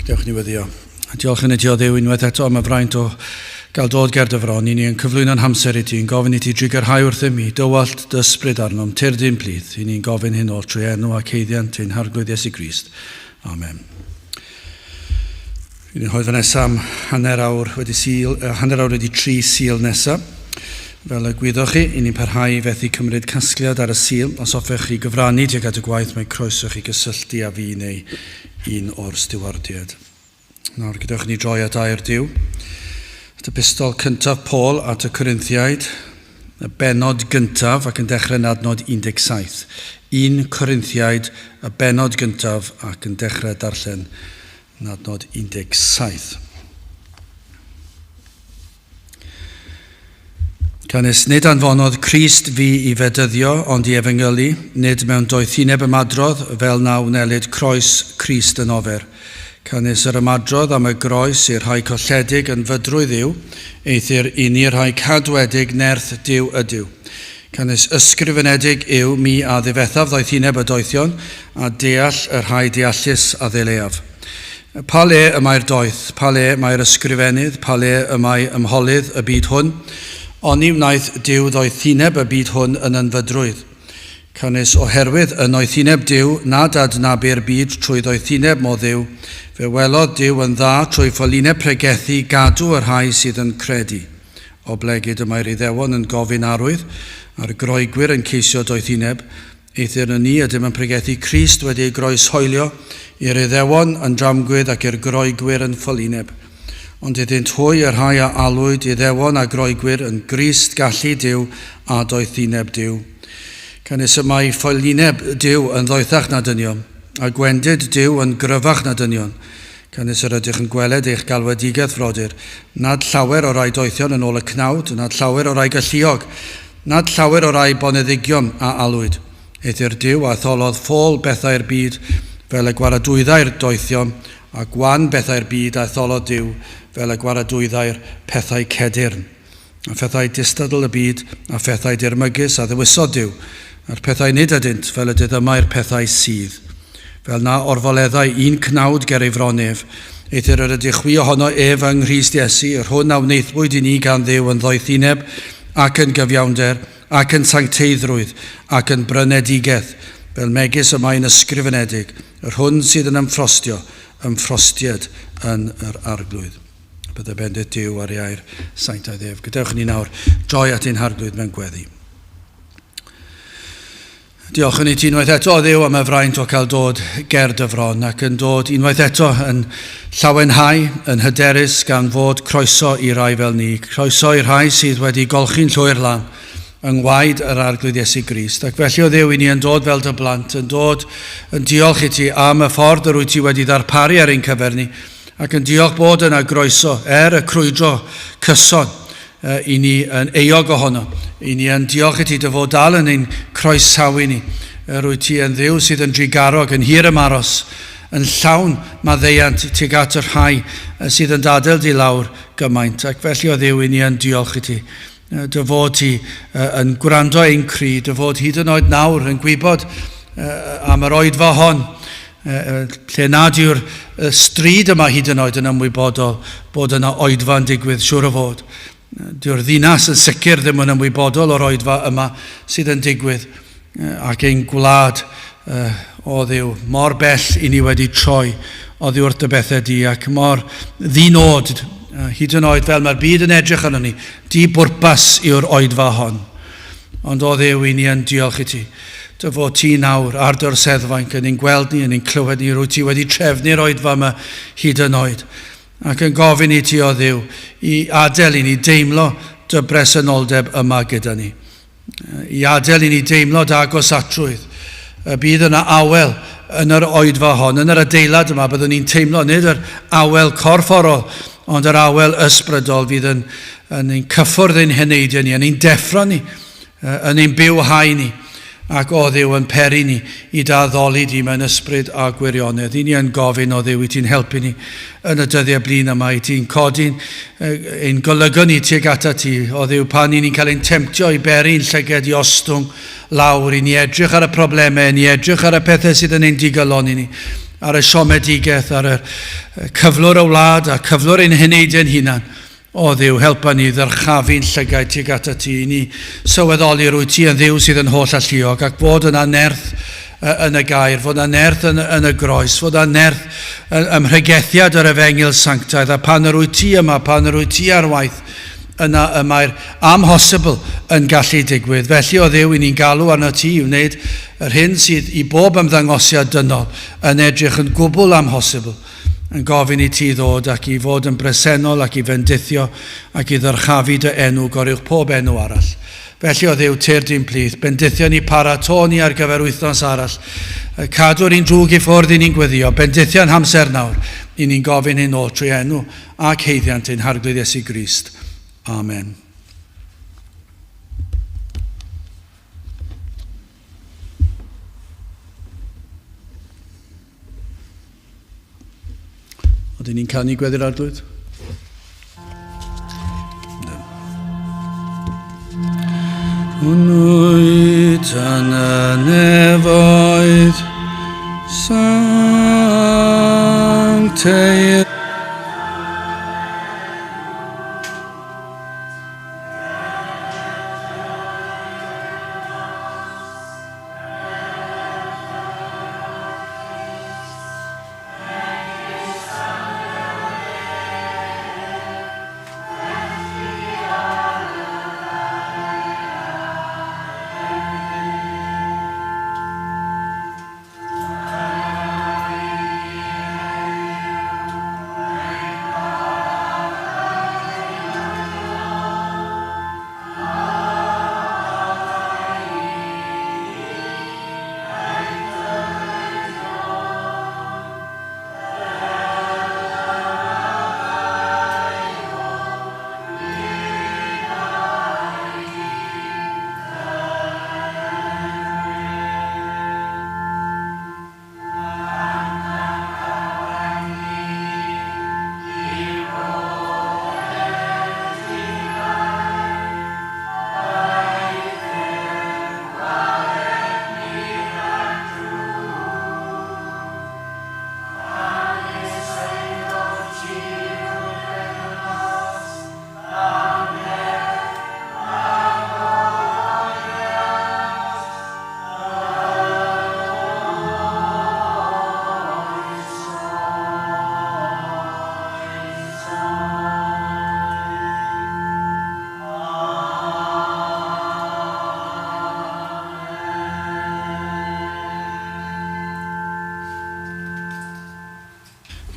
Gadewch ni weddio. A diolch yn i ti o Dduw unwaith eto am y fraint o gael dod ger dy fron. I ni yn cyflwyno'n hamser i ti, yn gofyn i ti drugarhau wrthym i, dywallt dy ysbryd arnom, tyrd i'n plith. I ni'n gofyn hyn oll trwy enw ac haeddiant ein Harglwydd Iesu Grist. Amen. Fi'n ei hoedfa nesaf am hanner awr wedi, sil, hanner awr wedi tri Sul nesaf. Fel y gwyddoch chi, i ni'n parhau i fethu cymryd casgliad ar y Sul. Os hoffech chi gyfrannu tuag at y gwaith, mae croeso chi gysylltu â fi neu un o'r stiwardiaid. Nawr, gadewch i ni droi at air Duw. At y pistol cyntaf Paul at y Corinthiaid, y bennod gyntaf ac yn dechrau yn adnod 17. 1 Corinthiaid, y bennod gyntaf ac yn dechrau darllen yn adnod 17. Canys nid anfonodd Crist fi i fedyddio, ond i efengylu, nid mewn doethineb ymadrodd, fel na wnelid croes Crist yn ofer. Canys yr ymadrodd am y groes i'r rhai colledig yn fydrwydd yw, eithr i ni rhai cadwedig nerth Duw ydyw. Canys ysgrifenedig yw, Mi a ddifethaf ddoethineb y doethion, a deall y rhai deallus a ddileaf. Pa le y mae'r doeth? Pa le mae'r ysgrifennydd? Pa le y mae ymholydd y byd hwn? Oni wnaeth Duw ddoethineb y byd hwn yn ynfydrwydd? Canys oherwydd y noethineb Duw nad adnabu'r byd trwy ddoethineb mo Dduw, fe welodd Duw yn dda trwy ffolineb pregethu gadw y rhai sydd yn credu. Oblegid y mae'r Iddewon yn gofyn arwydd, a'r Groegwyr yn ceisio doethineb, Eithr yn ni ydym yn pregethu Crist wedi ei groeshoelio, i'r Iddewon yn dramgwydd ac i'r Groegwyr yn ffolineb. Ond iddynt hwy y rhai a alwyd Iddewon a Groegwyr yn Grist gallu Duw a doethineb Duw. Canys y mae ffolineb Duw yn ddoethach na dynion, a gwendid Duw yn gryfach na dynion. Canys yr ydych yn gweled eich galwedigaeth, frodyr, nad llawer o rai doethion yn ôl y cnawd, nad llawer o rai galluog, Nad llawer o rai boneddigion a alwyd, eithr Duw a etholodd ffôl bethau'r byd fel y gwaradwyddai'r doethion, a gwan bethau'r byd a etholodd Duw fel y gwaradwyddai'r pethau cedyrn. A phethau distadl y byd, a phethau dirmygus a ddewisodd Duw, a'r pethau nid ydynt fel y diddymai'r pethau sydd. Fel na orfoleddai un cnawd ger ei fron ef, eithr yr ydych chwi ohono ef yng Nghrist Iesu, yr hwn a wnaethpwyd i ni gan Dduw yn ddoethineb, ac yn gyfiawnder, ac yn sancteiddrwydd, ac yn brynedigaeth, fel megis y mae'n ysgrifenedig, yr hwn sydd yn ymffrostio, ymffrostied yn yr Arglwydd. Bydde bendith Duw ar ei air sanctaidd ef. Gadewch i ni nawr droi at ein Harglwydd mewn gweddi. Diolch yn i ti unwaith eto, Dduw, am y fraint o cael dod ger dy fron ac yn dod unwaith eto yn llawenhau, yn hyderus gan fod croeso i rai fel ni, croeso i'r rhai sydd wedi golchi'n llwyr lan yng ngwaed yr Arglwydd Iesu Grist. Ac felly, o Dduw, i ni yn dod fel dy blant, yn dod yn diolch i ti am y ffordd yr wyt ti wedi ddarparu ar ein cyfer ni, ac yn diolch bod yna groeso er y crwydro cyson i ni yn euog ohono. I ni yn diolch i ti dy fod dal yn ein croesawu ni. Yr wyt ti yn Dduw sydd yn drugarog, yn hir ymaros, yn llawn maddeuant tuag at y rhai sydd yn dadel di lawr gymaint. Ac felly o Dduw, i ni yn diolch i ti. Dy fod ti yn gwrando ein cri, dy fod hyd yn oed nawr yn gwybod am yr oedfa hon, lle nad yw'r stryd yma hyd yn oed yn ymwybodol bod yna oedfa yn digwydd, siŵr o fod. Dyw'r ddinas yn sicr ddim yn ymwybodol o'r oedfa yma sydd yn digwydd, ac ein gwlad o Dduw, mor bell i ni wedi troi oddi wrth dy bethau di, ac mor ddi-nod, hyd yn oed fel mae'r byd yn edrych arno ni, di bwrpas yw'r oedfa hon. Ond o Dduw, i ni yn diolch i ti. Dy fod ti nawr ar dy orseddfainc yn ein gweld ni, yn ein clywed ni, rwyt ti wedi trefnu'r oedfa yma hyd yn oed. Ac yn gofyn i ti, o Dduw, i adael i ni deimlo dy bresenoldeb yma gyda ni. I adael i ni deimlo dy agosatrwydd. Y bydd yna awel yn yr oedfa hon, yn yr adeilad yma, byddwn ni'n teimlo nid yr awel corfforol, ond yr awel ysbrydol fydd yn, yn ein cyffwrdd ein heneidiau ni, yn ein deffro ni, yn ein bywhau ni, ac o Dduw yn peri ni i dy addoli di mewn ysbryd a gwirionedd. I ni yn gofyn o Dduw i ti'n helpu ni yn y dyddiau blin yma, i ti'n codi'n ein golygon ni tuag atat ti, o Dduw, pan i ni'n cael ein temtio i beri'n llyged i ostwng lawr, i ni edrych ar y problemau, i ni edrych ar y pethau sydd yn ein digalonni ni. ar y siomedigaeth, ar y cyflwr y wlad a cyflwr ein heneidiau'n hunan. O Dduw, helpa ni ddyrchafu'n llygaid tuag atat ti, i ni sylweddoli rwyt ti yn Dduw sydd yn holl alluog, ac bod yna nerth yn y gair, fod yna nerth yn, yn y groes, fod yna nerth ym mhregethiad yr efengyl sanctaidd, a pan yr wyt ti yma, pan yr wyt ti ar waith, yna y mae'r amhosibl yn gallu digwydd. Felly, o Dduw, i ni'n galw arno ti i wneud yr hyn sydd i bob ymddangosiad dynol yn edrych yn gwbl amhosibl, yn gofyn i ti ddod ac i fod yn bresennol ac i fendithio ac i ddyrchafu dy enw goruwch pob enw arall. Felly, o Dduw, tyrd i'n plith, bendithio ni, paratô ni ar gyfer wythnos arall. Cadw'r un drwg i ffwrdd i ni'n gweddio, bendithio'n hamser nawr, i ni'n gofyn hyn oll trwy enw ac haeddiant ein Harglwydd Iesu Grist. Amen. Oedden ni'n canu Gweddi'r Arglwydd? Hwn wyt yn y nefoedd, sancteir.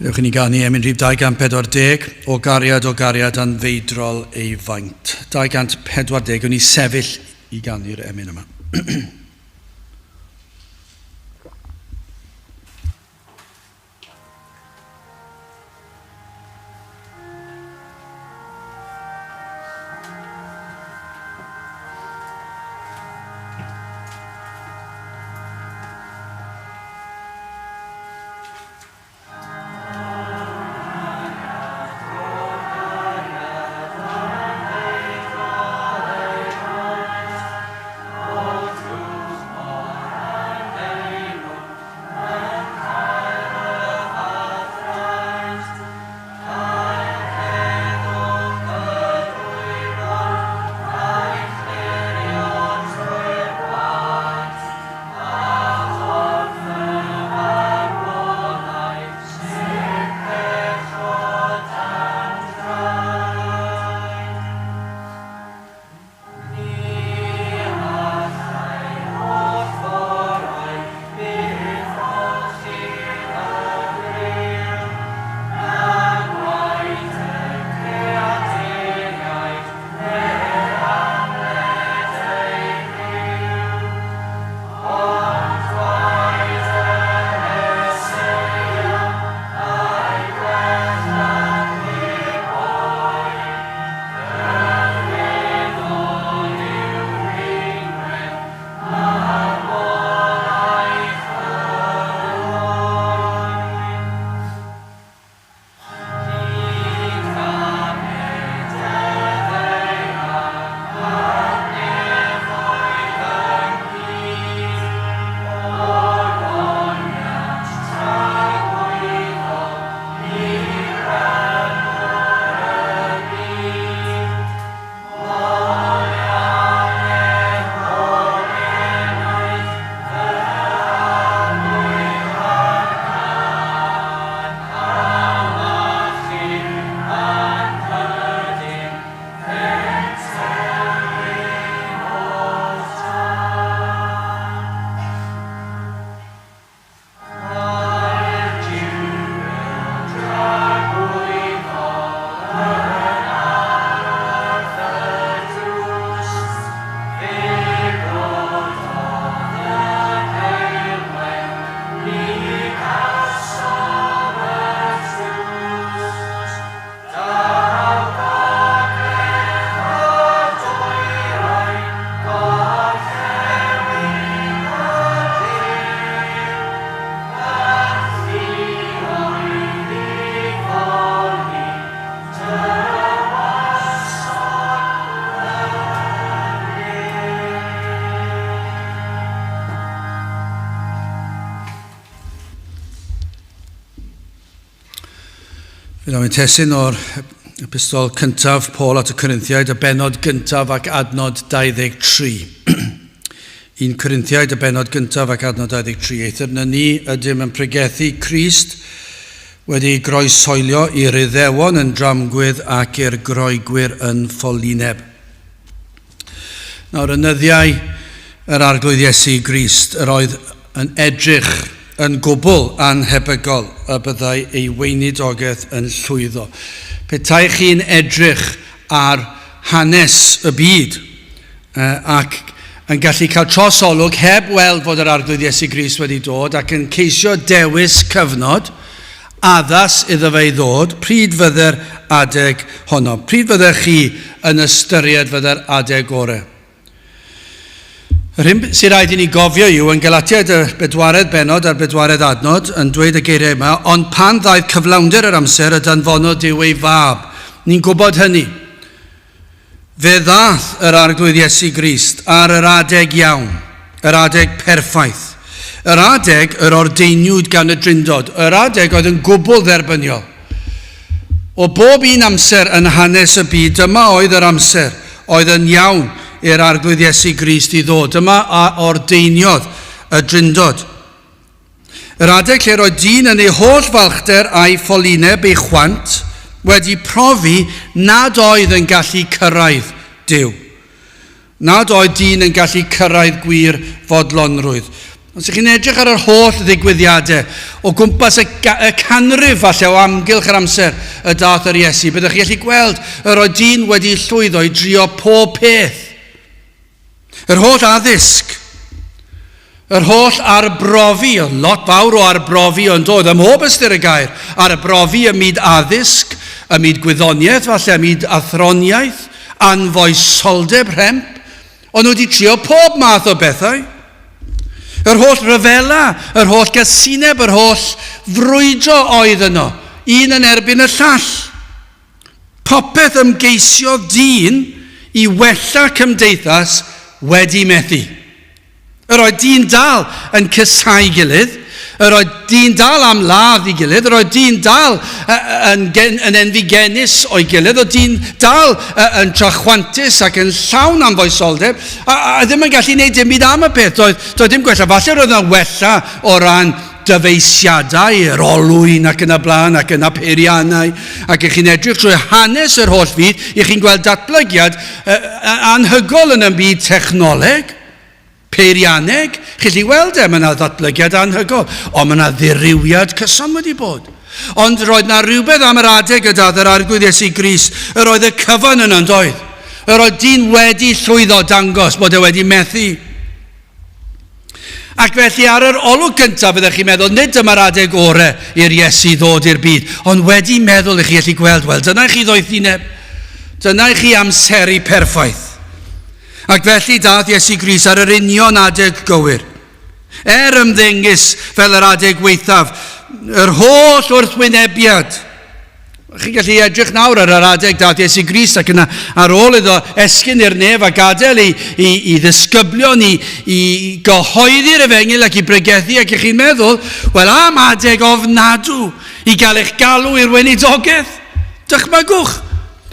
Dewch i ni ganu emyn rhif 240, O gariad, o gariad anfeidrol ei faint. 240, o'n i sefyll i ganu'r emyn yma. Fe ddaw'n testun o'r epistol cyntaf Paul at y Corinthiaid, y bennod gyntaf ac adnod 23. 1 Corinthiaid, y bennod gyntaf ac adnod 23. Eithr na ni ydym yn pregethu Crist wedi groeshoelio i'r Iddewon yn dramgwydd ac i'r Groegwyr yn ffolineb. Nawr, yn nyddiau yr Arglwydd Iesu Grist, yr oedd yn edrych yn gwbl annhebygol y byddai ei weinidogaeth yn llwyddo. Petai chi'n edrych ar hanes y byd ac yn gallu cael trosolwg heb weld fod yr Arglwydd Iesu Grist wedi dod ac yn ceisio dewis cyfnod addas iddo fe i ddod, pryd fydde'r adeg honno? Pryd fyddech chi yn ystyried fydde'r adeg orau? Yr hyn sy'n rhaid i ni gofio yw, yn Galatiaid y bedwaredd bennod a'r bedwaredd adnod, yn dweud y geiriau yma, ond pan ddaeth cyflawnder yr amser y danfonodd Duw ei fab. Ni'n gwybod hynny. Fe ddaeth yr Arglwydd Iesu Grist ar yr adeg iawn, yr adeg perffaith, yr adeg yr ordeiniwyd gan y Drindod, yr adeg oedd yn gwbl dderbyniol. O bob un amser yn hanes y byd, dyma oedd yr amser oedd yn iawn i'r Arglwydd Iesu Grist i ddod. Dyma a ordeiniodd y Drindod. Yr adeg lle roedd dyn yn ei holl falchder a'i ffolineb ei chwant wedi profi nad oedd yn gallu cyrraedd Duw. Nad oedd dyn yn gallu cyrraedd gwir fodlonrwydd. Os ydych chi'n edrych ar yr holl ddigwyddiadau o gwmpas y, y canrif falle o amgylch yr amser y dath yr Iesu, byddwch chi'n gallu gweld yr oedd dyn wedi llwyddo i drio pob peth. Yr holl addysg, yr holl arbrofi, lot fawr o arbrofi yn dod, ym mhob ystyr y gair, arbrofi ym myd addysg, ym myd gwyddoniaeth falle, ym myd athroniaeth, anfoesoldeb rhemp, ond nhw wedi trio pob math o bethau. Yr holl ryfela, yr holl gasineb, yr holl frwydro oedd yno, un yn erbyn y llall. Popeth ymgeisiodd dyn i wella cymdeithas wedi methu. Yr oedd dyn dal yn cysau gilydd, yr oedd dyn dal am ladd i gilydd, yr oedd dyn dal yn, gen, yn enfigenus o'i gilydd, oedd dyn dal yn trachwantus ac yn llawn am foesoldeb, a, a ddim yn gallu gwneud dim byd am y peth. Doedd, doedd dim gwella. Falle roedd yna wella o ran dyfeisiadau, yr olwyn ac yn y blaen, ac yna peiriannau, ac ych chi'n edrych trwy hanes yr holl fyd, ych chi'n gweld datblygiad anhygol yn y byd technoleg, peirianneg, chi'n gallu weld e, mae yna ddatblygiad anhygol, ond mae yna ddirywiad cyson wedi bod. Ond roedd na rhywbeth am yr adeg y dath yr Arglwydd Iesu Grist, yr oedd y cyfan yno yn doedd. Yr oedd dyn wedi llwyddo dangos bod e wedi methu. Ac felly ar yr olwg gyntaf byddech chi'n meddwl, nid dyma'r adeg ore i'r Iesu ddod i'r byd, ond wedi meddwl i chi allu gweld, wel, dyna i chi ddoethineb, dyna i chi amseru perffaith. Ac felly dath Iesu Grist ar yr union adeg gywir. Er ymddengys fel yr adeg weithaf, yr holl wrthwynebiad, Chi'n gallu edrych nawr ar yr adeg dath Iesu Grist ac yna ar ôl iddo esgyn i'r nef a gadael i, i, i ddisgyblion i, i gyhoeddi'r efengyl ac i bregethu ac i chi'n meddwl, wel am adeg ofnadw i gael eich galw i'r weinidogaeth. Dychmygwch,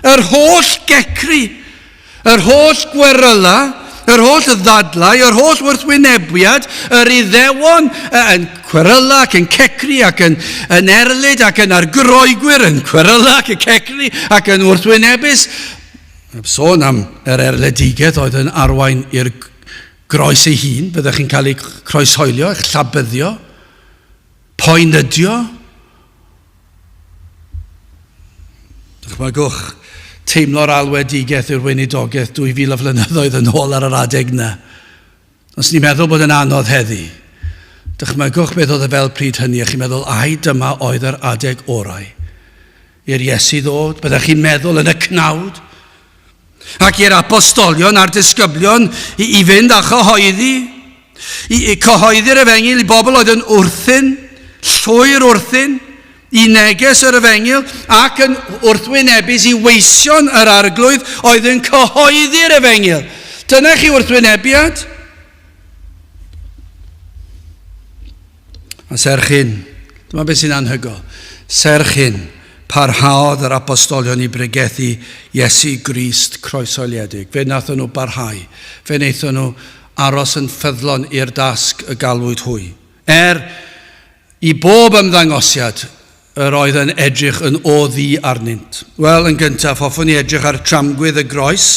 yr holl gecru Yr holl gweryla, yr holl ddadlau, yr holl wrthwynebiad, yr Iddewon yn cweryla ac yn cecru ac yn, yn erlid ac yn argroegwyr yn cweryla ac yn cecru ac yn wrthwynebus. Heb sôn am yr erledigaeth oedd yn arwain i'r groes ei hun, byddech chi'n cael ei croeshoelio, eich llabyddio, poenydio. Dychmygwch teimlo'r alwedigaeth i'r weinidogaeth 2000 o flynyddoedd yn ôl ar yr adeg yna. Os ni'n meddwl bod yn anodd heddi, dychmygwch beth oedd e fel pryd hynny, a chi'n meddwl, ai dyma oedd yr adeg orau i'r Iesu ddod? Byddech chi'n meddwl yn y cnawd? Ac i'r apostolion a'r disgyblion i, i fynd a chyhoeddi, i, i cyhoeddi'r efengyl i bobl oedd yn wrthyn, llwyr wrthyn, i neges yr efengyl ac yn wrthwynebus i weision yr arglwydd oedd yn cyhoeddi'r efengyl. Dyna chi wrthwynebiad. A serch hyn, dyma beth sy'n anhygol, serch hyn, Parhaodd yr apostolion i bregethu Iesu Grist croeshoeliedig. Fe wnaethon nhw barhau. Fe wnaethon nhw aros yn ffyddlon i'r dasg y galwyd hwy. Er i bob ymddangosiad yr oedd yn edrych yn o ddu arnynt. Wel, yn gyntaf, hoffwn i edrych ar tramgwydd y groes,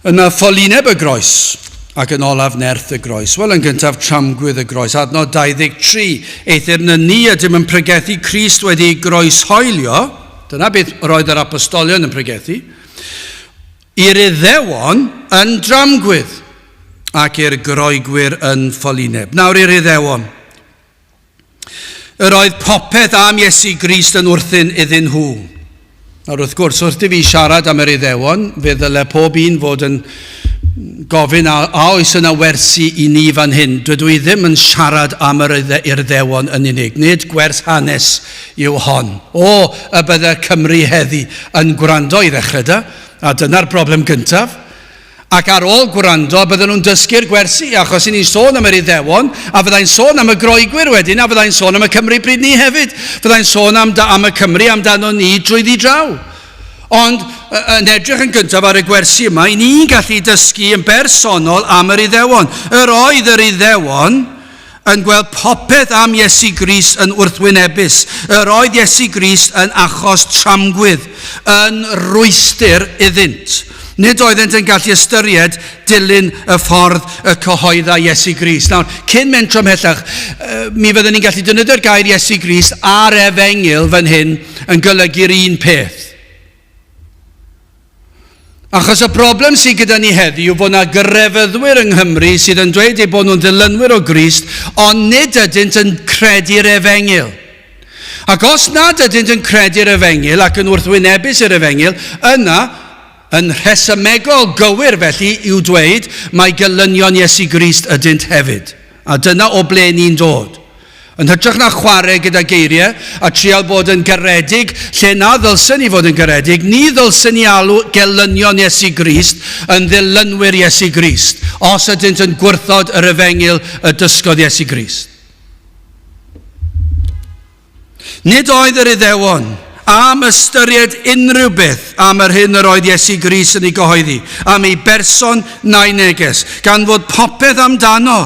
yna ffolineb y groes, ac yn olaf nerth y groes. Wel, yn gyntaf, tramgwydd y groes. Adnod 23, eithr na ni ydym yn pregethu Crist wedi ei groeshoelio, dyna beth roedd yr apostolion yn pregethu, i'r Iddewon yn dramgwydd, ac i'r Groegwyr yn ffolineb. Nawr i'r Iddewon. Yr oedd popeth am Iesu Grist yn wrthun iddyn nhw. Nawr wrth gwrs, wrth i fi siarad am yr Iddewon, fe ddyle pob un fod yn gofyn a, a oes yna wersi i ni fan hyn. Dydw i ddim yn siarad am yr Iddewon yn unig. Nid gwers hanes yw hon. O, y bydde'r Cymry heddi yn gwrando i ddechrau da, a dyna'r broblem gyntaf. Ac ar ôl gwrando, bydden nhw'n dysgu'r gwersi, achos i ni'n sôn am yr Iddewon, a fyddai'n sôn am y Groegwyr wedyn, a fyddai'n sôn am y Cymry pryd ni hefyd. Fyddai'n sôn am, am y Cymry amdano ni drwyddi draw. Ond yn edrych yn gyntaf ar y gwersi yma, i ni'n gallu dysgu yn bersonol am yr Iddewon. Yr oedd yr Iddewon yn gweld popeth am Iesu Grist yn wrthwynebus. Yr oedd Iesu Grist yn achos tramgwydd, yn rwystr iddynt. Nid oeddent yn gallu ystyried dilyn y ffordd y cyhoedda Iesu Grist. Nawr, cyn mentro ymhellach, mi fyddwn ni'n gallu defnyddio'r gair Iesu Grist a'r efengyl fan hyn yn golygu'r un peth. Achos y broblem sydd gyda ni heddiw yw fod yna grefyddwyr yng Nghymru sydd yn dweud eu bod nhw'n ddilynwyr o Grist, ond nid ydynt yn credu'r efengyl. Ac os nad ydynt yn credu'r efengyl ac yn wrthwynebus i'r efengyl, yna, yn rhesymegol gywir felly yw dweud mai gelynion Iesu Grist ydynt hefyd. A dyna o ble ni'n dod. Yn hytrach na chwarae gyda geiriau a trial bod yn garedig lle na ddylsen ni fod yn garedig, ni ddylsen ni alw gelynion Iesu Grist yn ddilynwyr Iesu Grist, os ydynt yn gwrthod yr efengyl y dysgodd Iesu Grist. Nid oedd yr Iddewon am ystyried unrhyw beth am yr hyn yr oedd Iesu Grist yn ei gyhoeddi, am ei berson na'i neges, gan fod popeth amdano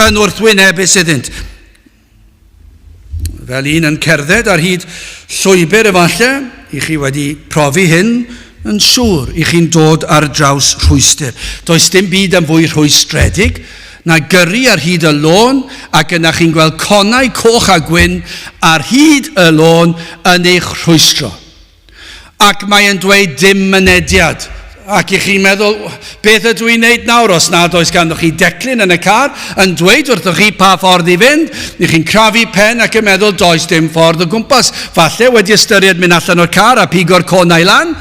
yn wrthwynebus iddynt. Fel un yn cerdded ar hyd llwybr efallai, i chi wedi profi hyn, yn siŵr, i chi'n dod ar draws rhwystr. Does dim byd yn fwy rhwystredig na gyrru ar hyd y lôn ac yna chi'n gweld conau coch a gwyn ar hyd y lôn yn eich rhwystro. Ac mae e'n dweud dim mynediad. Ac i chi'n meddwl, beth ydw i'n neud nawr os nad oes ganddoch chi declyn yn y car yn dweud wrthoch chi pa ffordd i fynd? I chi'n crafu pen ac yn meddwl does dim ffordd o gwmpas. Falle wedi ystyried mynd allan o'r car a pigo'r conau lan,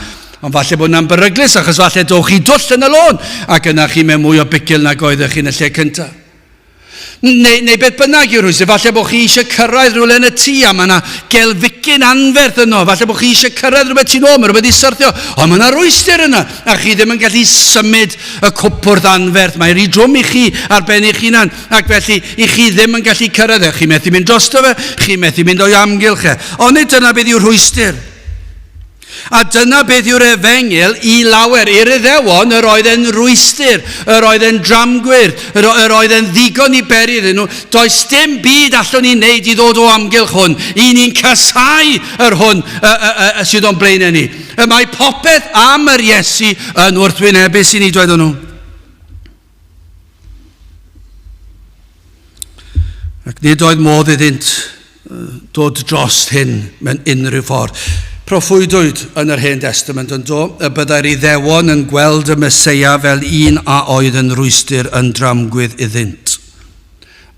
Ond falle bod hwnna'n beryglus achos falle dowch chi dwll yn y lôn ac yna chi mewn mwy o bicil nag oeddech chi yn y lle cyntaf. Neu, neu beth bynnag yw'r rhwystr, falle bod chi eisiau cyrraedd rhywle yn y tŷ a mae yna gelficyn anferth yno, falle bod chi eisiau cyrraedd rhywbeth tu nôl, mae rhywbeth i syrthio, ond mae yna rwystr yna, a chi ddim yn gallu symud y cwpwrdd anferth, mae rhy drwm i chi ar ben eich hunan, ac felly i chi ddim yn gallu cyrraedd e, chi methu mynd drosto fe, chi methu mynd o'i amgylch e. Ond nid dyna beth yw'r rhwystr. A dyna beth yw'r efengyl i lawer. I'r Iddewon, yr oedd e'n rwystr, yr oedd e'n dramgwyr, yr, yr oedd e'n ddigon i beri iddyn nhw. Does dim byd allwn ni wneud i ddod o amgylch hwn. I ni'n casau yr hwn y, y, y, y, sydd o'n blaenau ni. Y mae popeth am yr Iesu yn wrthwynebus i ni, dwedon nhw. Ac nid oedd modd iddynt dod dros hyn mewn unrhyw ffordd. Proffwydwyd yn yr Hen Destament yn do, y byddai'r Iddewon yn gweld y Meseia fel un a oedd yn rwystr yn dramgwydd iddynt.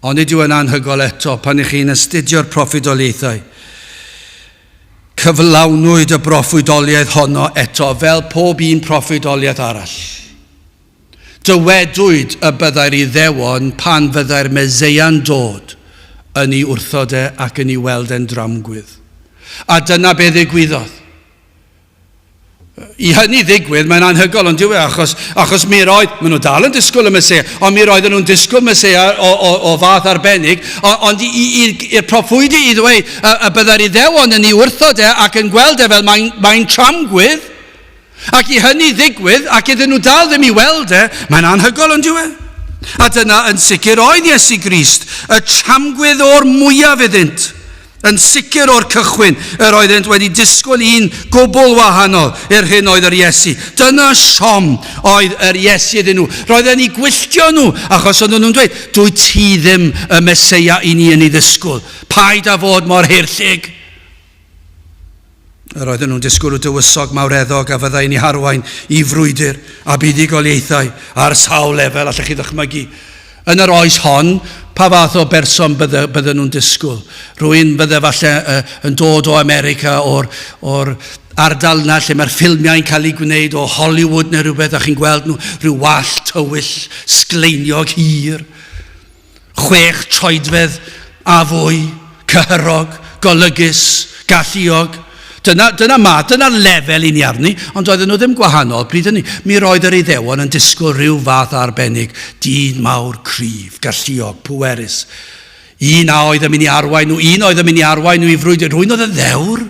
Ond nid yw yn anhygoel eto pan ych chi'n astudio'r proffwydoliaethau. Cyflawnwyd y broffwydoliaeth honno eto fel pob un proffwydoliaeth arall. Dywedwyd y byddai'r Iddewon pan fyddai'r Meseia'n dod yn ei wrthod e ac yn ei weld e'n dramgwydd. A dyna be ddigwyddodd. I hynny ddigwydd, mae'n anhygoel ond dyw e, achos, achos mi roedd, maen nhw dal yn disgwyl y Meseia, ond mi roedden nhw'n disgwyl Meseia o, o, o fath arbennig, ond i'r proffwydi i ddweud y, y byddai'r Iddewon yn ei wrthod e ac yn gweld e fel mae'n mae tramgwydd, ac i hynny ddigwydd, ac iddyn nhw dal ddim i weld e, mae'n anhygoel ond dyw e. A dyna yn sicr oedd Iesu Grist, y tramgwydd o'r mwyaf iddynt. Yn sicr o'r cychwyn, yr oeddent wedi disgwyl un gwbl wahanol i'r hyn oedd yr Iesu. Dyna siom oedd yr Iesu iddyn nhw. Roedden ni gwylltio nhw, achos oedden nhw'n dweud, dwy ti ddim y Meseia i ni yn ei ddisgwyl. Paid â fod mor haerllug. Yr oedden nhw'n disgwyl y dywysog mawreddog a fyddai'n ei harwain i frwydr a buddugoliaethau ar sawl lefel, allech chi ddychmygu. Yn yr oes hon, pa fath o berson bydde, bydden nhw'n disgwyl? Rwy'n bydde falle uh, yn dod o America, o'r, or ardal yna lle mae'r ffilmiau'n cael eu gwneud o Hollywood neu rhywbeth, a chi'n gweld nhw rhyw wallt tywyll, sgleiniog hir. 6 troedfedd a fwy, cyhyrog, golygus, galluog. Dyna, dyna ma, dyna'r lefel i ni arni, ond doedden nhw ddim gwahanol bryd hynny. Mi roedd yr Iddewon yn disgwyl rhyw fath arbennig, dyn mawr cryf, galluog, pwerus. Un a oedd yn mynd i arwain nhw, un oedd yn mynd i arwain nhw i frwydr, rhywun oedd yn ddewr,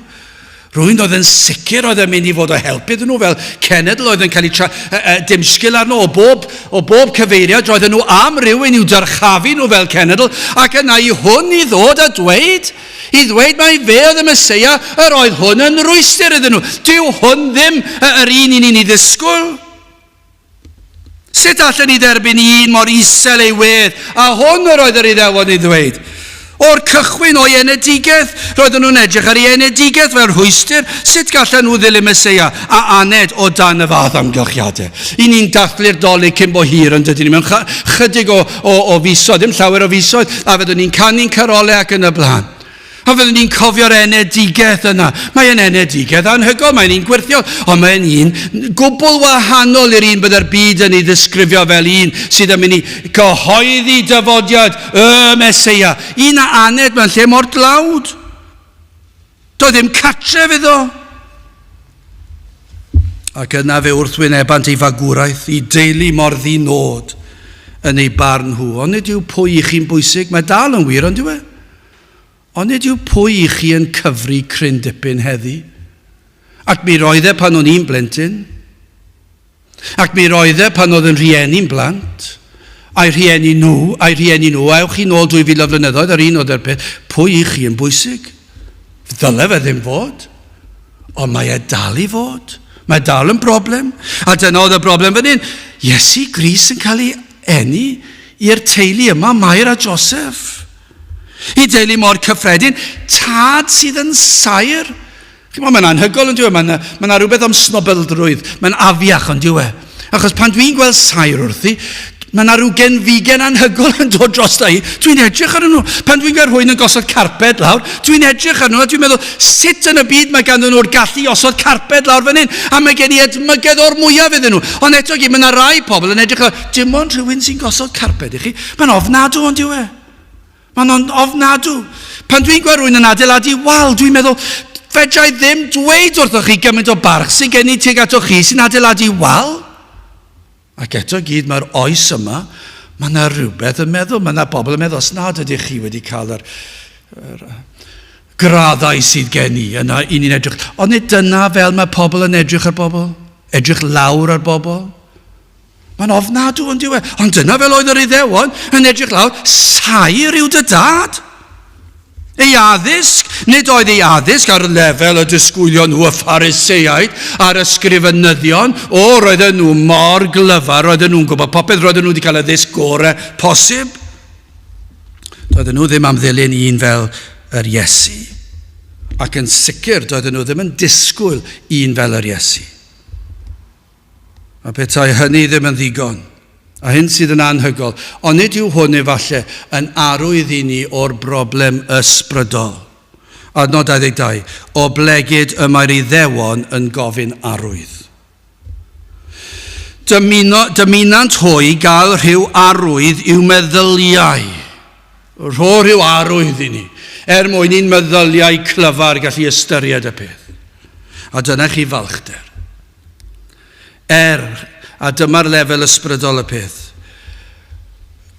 Rwy'n oedd yn sicr oedd yn mynd i fod o help iddyn nhw fel cenedl oedd yn cael ei tra, e, e, dimsgil arno o bob, o bob cyfeiriad. Roedden nhw am rywun i'w dyrchafu nhw fel cenedl ac yna i hwn i ddod a dweud, i ddweud mai fe oedd y Meseia, yr oedd hwn yn rwystr iddyn nhw. Dyw hwn ddim yr un i ni'n ei ddisgwyl. Sut allen ni dderbyn un mor isel ei wedd? A hwn yr oedd yr Iddewon ei ddweud. O'r cychwyn o'i enedigaeth, roedden nhw'n edrych ar ei enedigaeth fel rhwystr. Sut gallen nhw ddilyn Meseia a aned o dan y fath amgylchiadau? I ni'n dathlu'r Dolig cyn bo hir, yn dydyn ni, mewn chydig o, o, o fisoedd, ddim llawer o fisoedd, a fyddwn ni'n canu'n carolau ac yn y blaen. A fyddwn ni'n cofio'r enedigaeth yna. Mae'n enedigaeth anhygoel, mae'n un gwyrthiol, ond mae'n un gwbl wahanol i'r un byddai'r byd yn ei ddisgrifio fel un sydd yn mynd i gyhoeddi dyfodiad y Meseia. Un a aned mewn lle mor dlawd. Doedd ddim cartref iddo. Ac yna fe wrthwynebant ei fagwraeth i deulu mor ddi-nod yn ei barn nhw. Ond nid yw pwy i chi'n bwysig, mae dal yn wir, ond yw e? Ond nid yw pwy i chi yn cyfri cryn dipyn heddi? Ac mi roedd e pan o'n i'n blentyn. Ac mi roedd e pan oedd yn rhieni'n blant. A'i rhieni nhw, a'i rhieni nhw, ewch chi nôl 2000 o flynyddoedd, yr un oedd yr peth. Pwy i chi yn bwysig? Ddyle fe ddim fod. Ond mae e dal i fod. Mae dal yn broblem. A dyna oedd y broblem fan hyn. Iesu Grist yn cael ei eni i'r teulu yma, Mair a Joseph. I deulu mor cyffredin, tad sydd yn saer. Chi'n mae'n anhygoel yn diwe, mae'n ma rhywbeth am snobyldrwydd, mae'n afiach ond diwe. Achos pan dwi'n gweld saer wrthi, mae yna rhyw genfigen anhygoel yn dod dros i. Dwi'n edrych arnyn nhw. Pan dwi'n gweld rhywun yn gosod carped lawr, dwi'n edrych arnyn nhw a dwi'n meddwl, sut yn y byd mae ganddyn nhw'r gallu i osod carped lawr fan hyn? A mae gen i edmygedd o'r mwyaf iddyn nhw. Ond eto gyd, mae yna rai pobl yn edrych ar, dim ond rhywun sy'n gosod carped i chi. Mae'n ofnadw ond yw e. Mae'n ofnadw. Pan dwi'n gweld rhywun yn adeiladu wal, dwi'n meddwl, fedra i ddim dweud wrthoch chi gymaint o barch sydd gen i tuag atoch chi sy'n adeiladu wal. Ac eto gyd mae'r oes yma, mae yna rhywbeth yn meddwl, mae yna bobl yn meddwl, os nad ydych chi wedi cael yr, yr graddau sydd gen i, yna i ni'n edrych. Ond nid dyna fel mae pobl yn edrych ar bobl, edrych lawr ar bobl. Mae'n ofnadw yn diwedd. Ond dyna fel oedd yr Iddewon yn edrych lawr, saer yw dy dad. Ei addysg, nid oedd ei addysg ar lefel y disgwylion nhw y Phariseaid a'r ysgrifenyddion. O, roedden nhw mor glyfar, roedden nhw'n gwybod popeth, roedden nhw wedi cael addysg gorau posib. Doedden nhw ddim am ddilyn un fel yr Iesu. Ac yn sicr, doedden nhw ddim yn disgwyl un fel yr Iesu. A petai hynny ddim yn ddigon, a hyn sydd yn anhygoel, onid yw hwn efallai yn arwydd i ni o'r broblem ysbrydol? Adnod 22, oblegid y mae'r Iddewon yn gofyn arwydd. Dymuno, dymunant hwy gael rhyw arwydd i'w meddyliau. Rho rhyw arwydd i ni, er mwyn i'n meddyliau clyfar gallu ystyried y peth. A dyna chi falchder. Er, a dyma'r lefel ysbrydol y peth,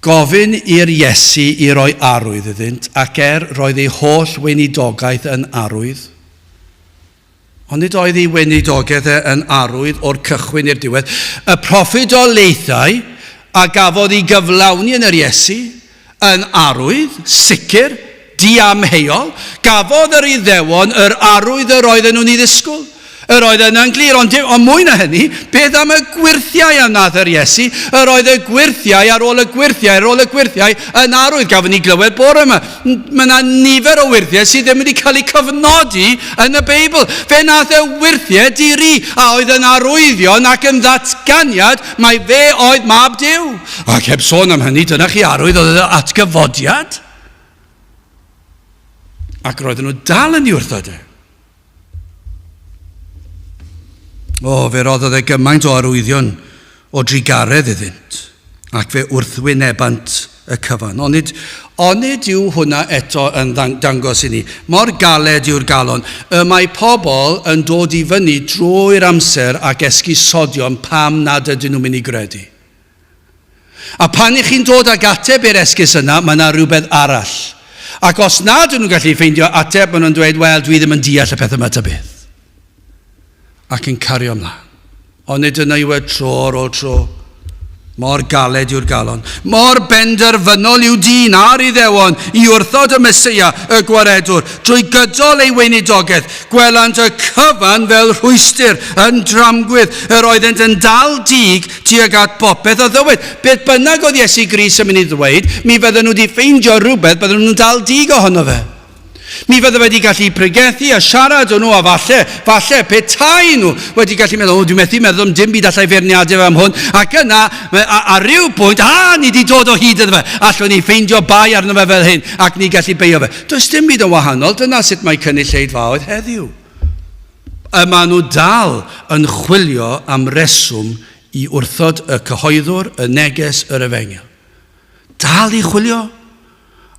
gofyn i'r Iesu i roi arwydd iddynt, ac er roedd ei holl weinidogaeth yn arwydd, ond nid oedd ei weinidogaeth e yn arwydd o'r cychwyn i'r diwedd, y proffwydoliaethau a gafodd ei gyflawni yn yr Iesu yn arwydd, sicr, diamheuol, gafodd yr Iddewon yr arwydd yr oedden nhw'n ei ddisgwyl. Yr oedd yna'n glir, ond, dim, ond mwy na hynny, beth am y gwyrthiau a wnaeth yr Iesu? Yr oedd y gwyrthiau ar ôl y gwyrthiau ar ôl y gwyrthiau yn arwydd. Gafon ni glywed bore yma. Mae yna nifer o wyrthiau sydd ddim wedi cael eu cofnodi yn y Beibl. Fe wnaeth e wyrthiau diri a oedd yn arwyddion ac yn ddatganiad mai fe oedd mab Duw. Ac heb sôn am hynny, dyna chi arwydd oedd y atgyfodiad. Ac roedden nhw dal yn ei wrthod e. O, fe roddodd e gymaint o arwyddion o drugaredd iddynt, ac fe wrthwynebant y cyfan. Onid, onid yw hwnna eto yn dangos i ni? Mor galed yw'r galon. Y mae pobl yn dod i fyny drwy'r amser ac esgusodion pam nad ydyn nhw'n mynd i gredu. A pan i chi'n dod ag ateb i'r esgus yna, mae yna rhywbeth arall. Ac os nad ydyn nhw'n gallu ffeindio ateb, maen nhw'n dweud, wel, dwi ddim yn deall y peth yma ta beth. Ac yn cario ymlaen. Ond nid yna yw e tro ar ôl tro. Mor galed yw'r galon. Mor benderfynol yw dyn a'r Iddewon i wrthod y Meseia, y Gwaredwr. Drwy gydol ei weinidogaeth, Gwelant y cyfan fel rhwystr, yn dramgwydd. Yr oeddent yn dal dig tuag at bopeth a ddywed. Beth bynnag oedd Iesu Grist yn mynd i ddweud, mi fydden nhw wedi ffeindio rhywbeth bydden nhw'n dal dig ohono fe. Mi fydde wedi gallu pregethu a siarad â nhw a falle, falle, petai nhw wedi gallu meddwl, o, dwi'n methu meddwl am dim byd allai feirniadu fe am hwn, ac yna, ar ryw bwynt, a, ni wedi dod o hyd iddo fe, allwn ni ffeindio bai arno fe fel hyn, ac ni gallu beio fe. Does dim byd yn wahanol, dyna sut mae cynulleidfaoedd heddiw. Y maen nhw dal yn chwilio am reswm i wrthod y cyhoeddwr, y neges, yr efengyl. Dal i chwilio.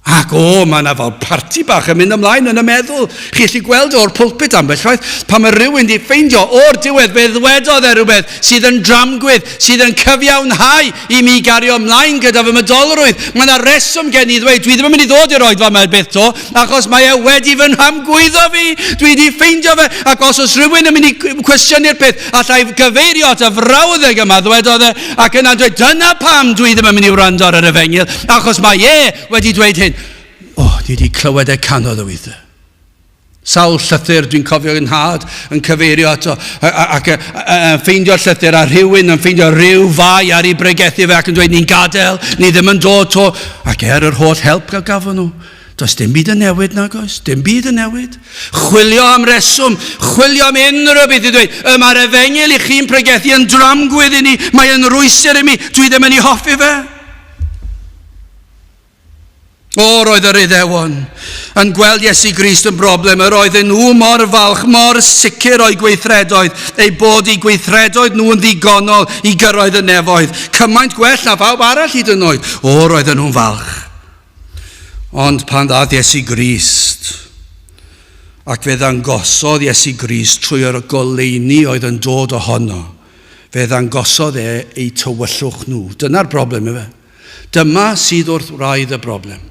Ac o, mae yna fel parti bach yn mynd ymlaen yn y meddwl. Chi allu gweld o'r pulpit ambell waith, pan mae rhywun di ffeindio o'r diwedd fe ddwedodd e rhywbeth sydd yn dramgwydd, sydd yn cyfiawnhau i mi gario ymlaen gyda fy mydolrwydd. Mae yna reswm gen i ddweud, dwi ddim yn mynd i ddod i'r oedfa yma byth to, achos mae e wedi fy nhamgwyddo fi. Dwi wedi ffeindio fe, ac os oes rhywun yn mynd i cwestiynu'r peth, allai gyfeirio at y frawddeg yma, ddwedodd e, ac yna'n dweud, dyna pam dwi ddim yn mynd i wrando ar yr efengyl, achos mae e wedi dweud hyn. O, oh, ni wedi clywed e canodd o weithiau. Sawl llythyr dwi'n cofio yn nhad yn cyfeirio ato ac yn ffeindio'r llythyr a rhywun yn ffeindio rhyw fai ar ei bregethu fe ac yn dweud ni'n gadael, ni ddim yn dod to. Ac er yr holl help a gafon nhw, does dim byd yn newid nag oes, dim byd yn newid. Chwilio am reswm, chwilio am unrhyw beth i ddweud, y mae'r efengyl i chi'n pregethu yn dramgwydd i ni, mae yn rwystr i mi, dwi ddim yn ei hoffi fe. O, roedd yr Iddewon yn gweld Iesu Grist yn broblem. Yr oedden nhw mor falch, mor sicr o'i gweithredoedd, eu bod eu gweithredoedd nhw yn ddigonol i gyrraedd y nefoedd. Cymaint gwell na phawb arall hyd yn oed. O, roedden nhw'n falch. Ond pan ddaeth Iesu Grist, ac fe ddangosodd Iesu Grist trwy'r goleuni oedd yn dod ohono, fe ddangosodd e eu tywyllwch nhw. Dyna'r broblem, efe. Dyma sydd wrth wraidd y broblem.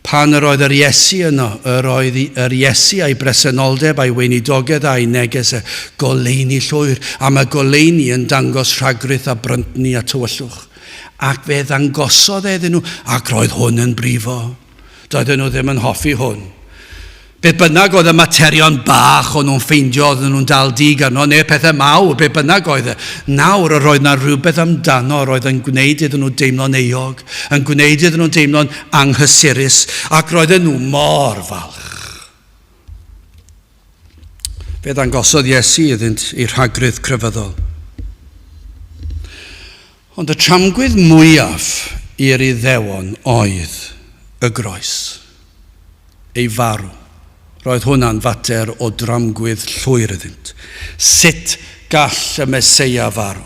Pan yr oedd yr Iesu yno, yr oedd yr Iesu a'i bresenoldeb a'i weinidogedd a'i neges e, goleuni llwyr, a mae goleuni yn dangos rhagrith a bryntni a tywyllwch. Ac fe ddangosodd e iddyn nhw, ac roedd hwn yn brifo. Doedden nhw ddim yn hoffi hwn. Beth bynnag oedd y materion bach o'n nhw'n ffeindio oedden nhw'n dal dig arno, neu'r pethau mawr, beth bynnag oedd e. Nawr yr oedd na rhywbeth amdano yr oedd yn gwneud iddyn nhw deimlo'n euog, yn gwneud iddyn nhw deimlo'n anghysurus, ac roedden nhw mor falch. Fe ddangosodd Iesu iddynt ei rhagrith crefyddol. Ond y tramgwydd mwyaf i'r Iddewon oedd y groes. Ei farw. Roedd hwnna'n fater o dramgwydd llwyr iddynt. Sut gall y Meseia farw?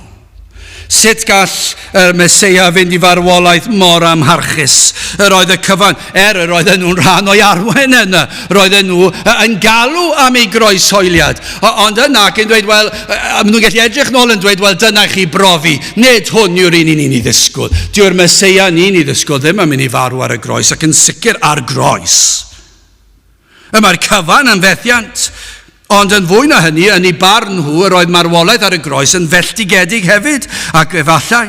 Sut gall y Meseia fynd i farwolaeth mor amharchus? Yr oedd y cyfan, er yr oedden nhw'n rhan o'i arwen yna, roedden nhw yn galw am ei groeshoeliad. Ond yna, ac yn dweud, wel, a maen nhw'n gallu edrych nôl yn dweud, wel, dyna chi brofi, nid hwn yw'r un i ni'n ei ddisgwyl. Dyw'r Meseia ni'n ei ddisgwyl ddim yn mynd i farw ar y groes, ac yn sicr ar groes. Y mae'r cyfan yn fethiant. Ond yn fwy na hynny, yn eu barn nhw, yr oedd marwolaeth ar y groes yn felltigedig hefyd, ac efallai.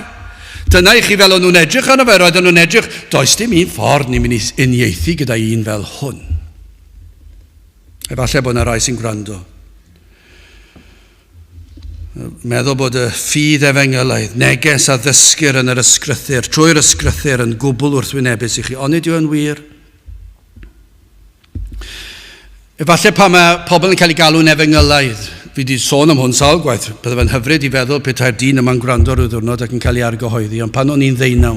Dyna i chi fel o'n nhw'n edrych arno fe, roedden nhw'n edrych, does dim un ffordd ni'n mynd i uniaethu gyda un fel hwn. Efallai bod yna rai sy'n gwrando. Meddwl bod y ffydd efengylaidd, neges a ddysgir yn yr ysgrythyr, trwy'r ysgrythyr yn gwbl wrthwynebus i chi. Onid yw yn wir? Efallai pan mae pobl yn cael eu galw'n efengylaidd, fi wedi sôn am hwn sawl gwaith, bydde fe'n hyfryd i feddwl petai'r dyn yma'n gwrando rhyw ddiwrnod ac yn cael ei argyhoeddi, ond pan o'n i'n ddeunaw,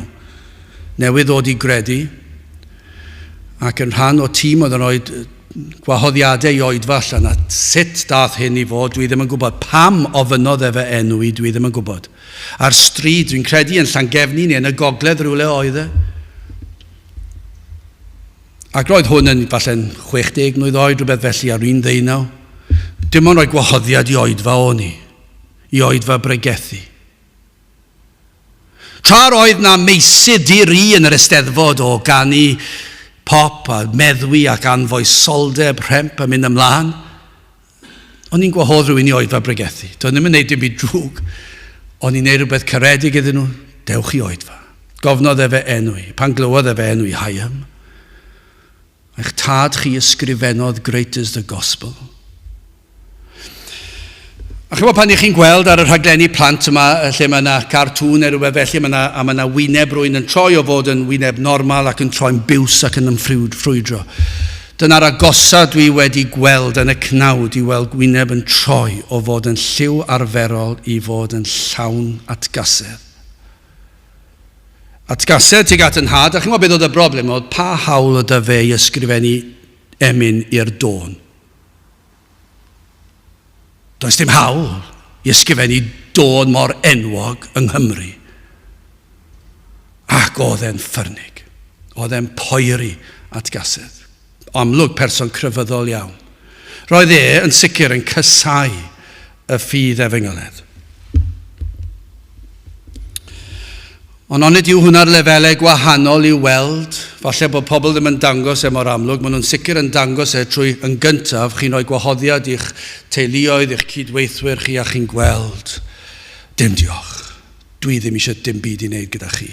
newydd ddod i gredu, ac yn rhan o tîm oedd yn rhoi gwahoddiadau i oedfa allan, a sut dath hyn i fod, dwi ddim yn gwybod. Pam ofynnodd e fy enw i, dwi ddim yn gwybod. Ar stryd, dwi'n credu yn Llangefni neu yn y gogledd rhywle oedd e. Ac roedd hwn yn falle'n 60 mlwydd oed, rhywbeth felly, ar un ddeunaw. Dim ond rhoi gwahoddiad i oedfa o'n i, i oedfa bregethu. Tra'r oedd na meysydd di-ri yn yr Eisteddfod o ganu pop a meddwi ac anfoesoldeb rhemp a mynd ymlaen, o'n i'n gwahodd rhywun i oedfa bregethu. Doedd ddim yn neud dim byd drwg, o'n i'n neud rhywbeth caredig iddyn nhw, dewch i oedfa. Gofnodd efe enw i. Pan glywodd efe enw i, Hyam, eich tad chi ysgrifennodd Great is the Gospel. A chymod pan ych chi'n gweld ar y rhaglenni plant yma, lle mae yna cartŵn neu rhywbeth felly, mae yna, a mae yna wyneb rwy'n yn troi o fod yn wyneb normal ac yn troi'n biws ac yn ymffrwydro. Dyna'r agosa dwi wedi gweld yn y cnawd i weld gwyneb yn troi o fod yn lliw arferol i fod yn llawn atgasedd. Atgasedd tuag at 'y nhad, a chimod beth oedd y broblem, oedd pa hawl oedd 'da fe i ysgrifennu emyn i'r dôn? Does dim hawl i ysgrifennu dôn mor enwog yng Nghymru. Ac oedd e'n ffyrnig. Oedd e'n poeri atgasedd. Amlwg person crefyddol iawn. Roedd e yn sicr yn casáu y ffydd efengyledd. Ond onid yw hwnna'r lefelau gwahanol i'w weld? Falle bod pobl ddim yn dangos e mor amlwg, maen nhw'n sicr yn dangos e trwy, yn gyntaf, chi'n rhoi gwahoddiad i'ch teuluoedd, i'ch cydweithwyr chi a chi'n gweld, dim diolch, dwi ddim eisiau dim byd i wneud gyda chi.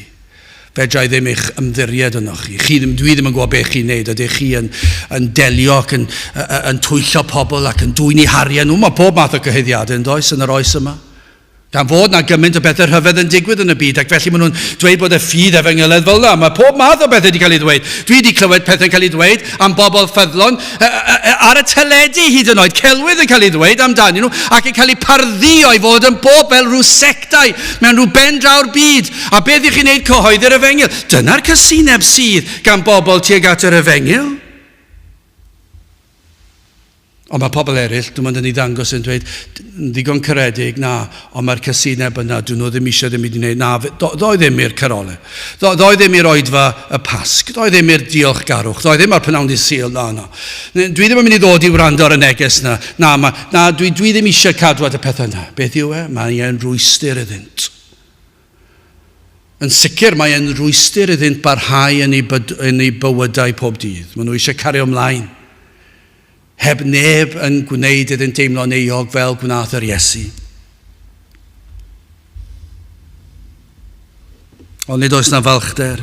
Fedra i ddim eich ymddiried ynoch chi. Chi ddim, dwi ddim yn gwybod beth chi'n neud. Ydych chi yn, yn delio ac yn, yn twyllo pobl ac yn dwyn eu harian nhw? Mae pob math o gyhuddiadau yn does yn yr oes yma. Gan fod 'na gymaint o bethau rhyfedd yn digwydd yn y byd, ac felly maen nhw'n dweud bod y ffydd efengylaidd fel 'na. Mae pob math o bethau wedi cael ei ddweud. Dwi wedi clywed pethau'n cael ei ddweud am bobl ffyddlon ar y teledu hyd yn oed, celwydd yn cael ei ddweud amdanyn nhw, ac yn cael eu pardduo i fod yn bob fel rhyw sectau mewn rhyw ben draw'r byd. A beth ych chi'n neud? Cyhoeddi'r efengyl. Dyna'r casineb sydd gan bobl tuag at yr efengyl. Ond mae pobl eraill, dim ond yn ei ddangos yn dweud, yn ddigon caredig, na, ond mae'r casineb yna, dyn nhw ddim eisiau ddim byd i wneud, na, ddoi ddim i'r carolau, ddoi ddim i'r oedfa y Pasg, ddoi ddim i'r diolchgarwch, ddoi ddim ar prynawn dydd Sul, na, na. Dwi ddim yn mynd i ddod i wrando ar y neges na, na, ma, na dwi, dwi ddim eisiau cadw at y pethau yna. Beth yw e? Mae e'n rwystr iddynt. Yn sicr, mae e'n rwystr iddynt barhau yn eu, byd, yn eu bywydau pob dydd. Maen nhw eisiau cario ymlaen. Heb neb yn gwneud iddynt deimlo'n euog fel gwnaeth yr Iesu. Ond nid oes na falchder.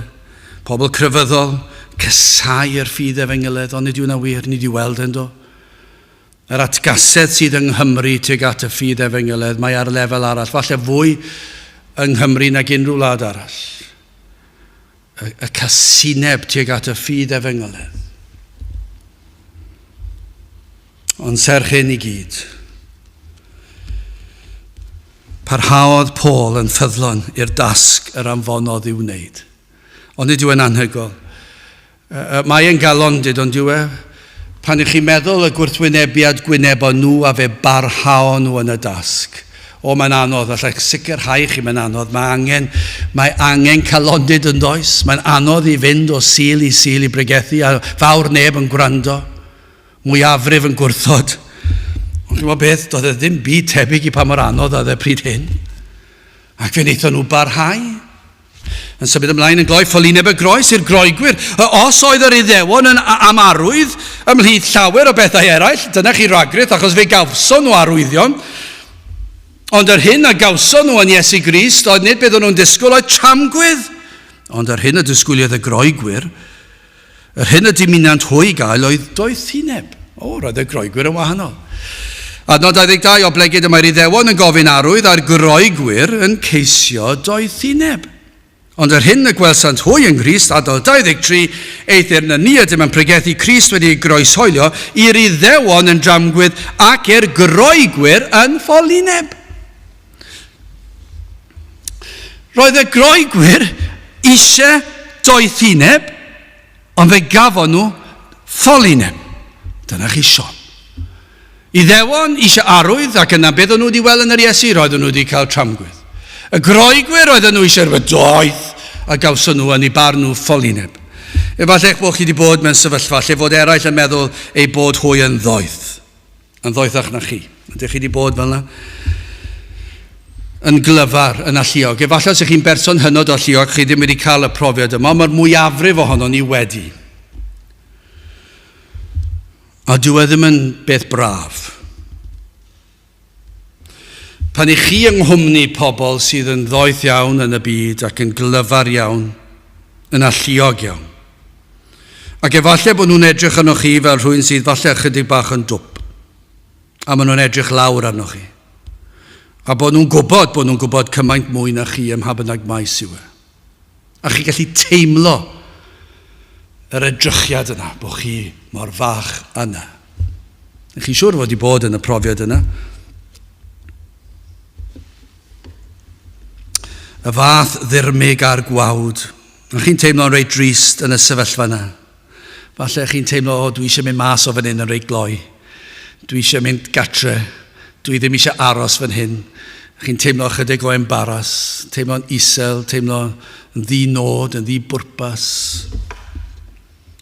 Pobl crefyddol, casau yr ffydd efengyledd, ond nid yw na wir, nid yw weld yn do. Yr atgasedd sydd yng Nghymru tuag at y ffydd efengyledd, mae ar lefel arall, falle fwy yng Nghymru nag unrhyw wlad arall. Y, y casineb tuag at y ffydd efengyledd. Ond serch hyn i gyd, parhaodd Paul yn ffyddlon i'r dasg yr anfonodd i'w wneud. Ond nid yw e'n anhygoel. Mae e'n galondid, ond yw e? Pan ych chi'n meddwl y gwrthwynebiad gwynebon nhw a fe barhaon nhw yn y dasg. O, mae'n anodd, allai sicrhau chi mae'n anodd. Mae angen, mae angen calondid yn does. Mae'n anodd i fynd o Sul i Sul i bregethu a fawr neb yn gwrando. Mwyafrif yn gwrthod. Ond chi'n gwybod beth, doedd e ddim byd tebyg i pa mor anodd oedd e pryd hyn. Ac fe wnaethon nhw barhau. Yn symud ymlaen yn gloi ffolineb y groes i'r Groegwyr. Os oedd yr Iddewon yn am arwydd ymhlith llawer o bethau eraill, dyna chi ragrith, achos fe gawson nhw arwyddion. Ond yr hyn a gawson nhw yn Iesu Grist oedd nid beth o'n nhw'n disgwyl oedd tramgwydd. Ond yr hyn y disgwyliodd y Groegwyr, yr hyn y dymunant hwy gael oedd doethineb. O, roedd y Groegwyr yn wahanol. Adnod 22, oblegid y mae'r Iddewon yn gofyn arwydd a'r Groegwyr yn ceisio doethineb. Ond yr hyn y gwelsant hwy yng Nghrist, adnod 23, eithr na ni ydym yn pregethu Crist wedi ei groeshoelio i'r Iddewon yn dramgwydd ac i'r Groegwyr yn ffolineb. Roedd y Groegwyr eisiau doethineb, ond fe gafon nhw ffolineb. Dyna chi siom. Iddewon eisiau arwydd, ac yna beth o'n nhw wedi weld yn yr Iesu? Roedden nhw wedi cael tramgwydd. Y Groegwyr roedden nhw eisiau rhywbeth doeth, a gawson nhw yn eu barn nhw ffolineb. Efallai eich bod chi wedi bod mewn sefyllfa lle fod eraill yn meddwl eu bod hwy yn ddoeth. Yn ddoethach na chi. Ydych chi wedi bod fel yna? Yn glyfar, yn alluog. Efallai os ydych chi'n berson hynod o alluog, chi ddim wedi cael y profiad yma, ond mae'r mwyafrif ohono ni wedi. A dyw e ddim yn beth braf. Pan i chi yng nghwmni pobl sydd yn ddoeth iawn yn y byd ac yn glyfar iawn, yn alluog iawn, ac efallai bod nhw'n edrych arnoch chi fel rhywun sydd falle ychydig bach yn dwp, a maen nhw'n edrych lawr arnoch chi, a bod nhw'n gwybod bod nhw'n gwybod cymaint mwy na chi ym mha bynnag maes yw e. A chi'n gallu teimlo yr edrychiad yna, bod chi mor fach yna. Chi'n siŵr fod wedi bod yn y profiad yna. Y fath ddirmyg a'r gwawd. A chi'n teimlo'n reit drist yn y sefyllfa yna. Falle chi'n teimlo, o, dwi eisiau mynd mas o fan hyn yn reit gloi. Dwi eisiau mynd gatre. Dwi ddim eisiau aros fan hyn. Chi'n teimlo ychydig o embaras, teimlo'n isel, teimlo yn ddi-nod, yn ddi-bwrpas.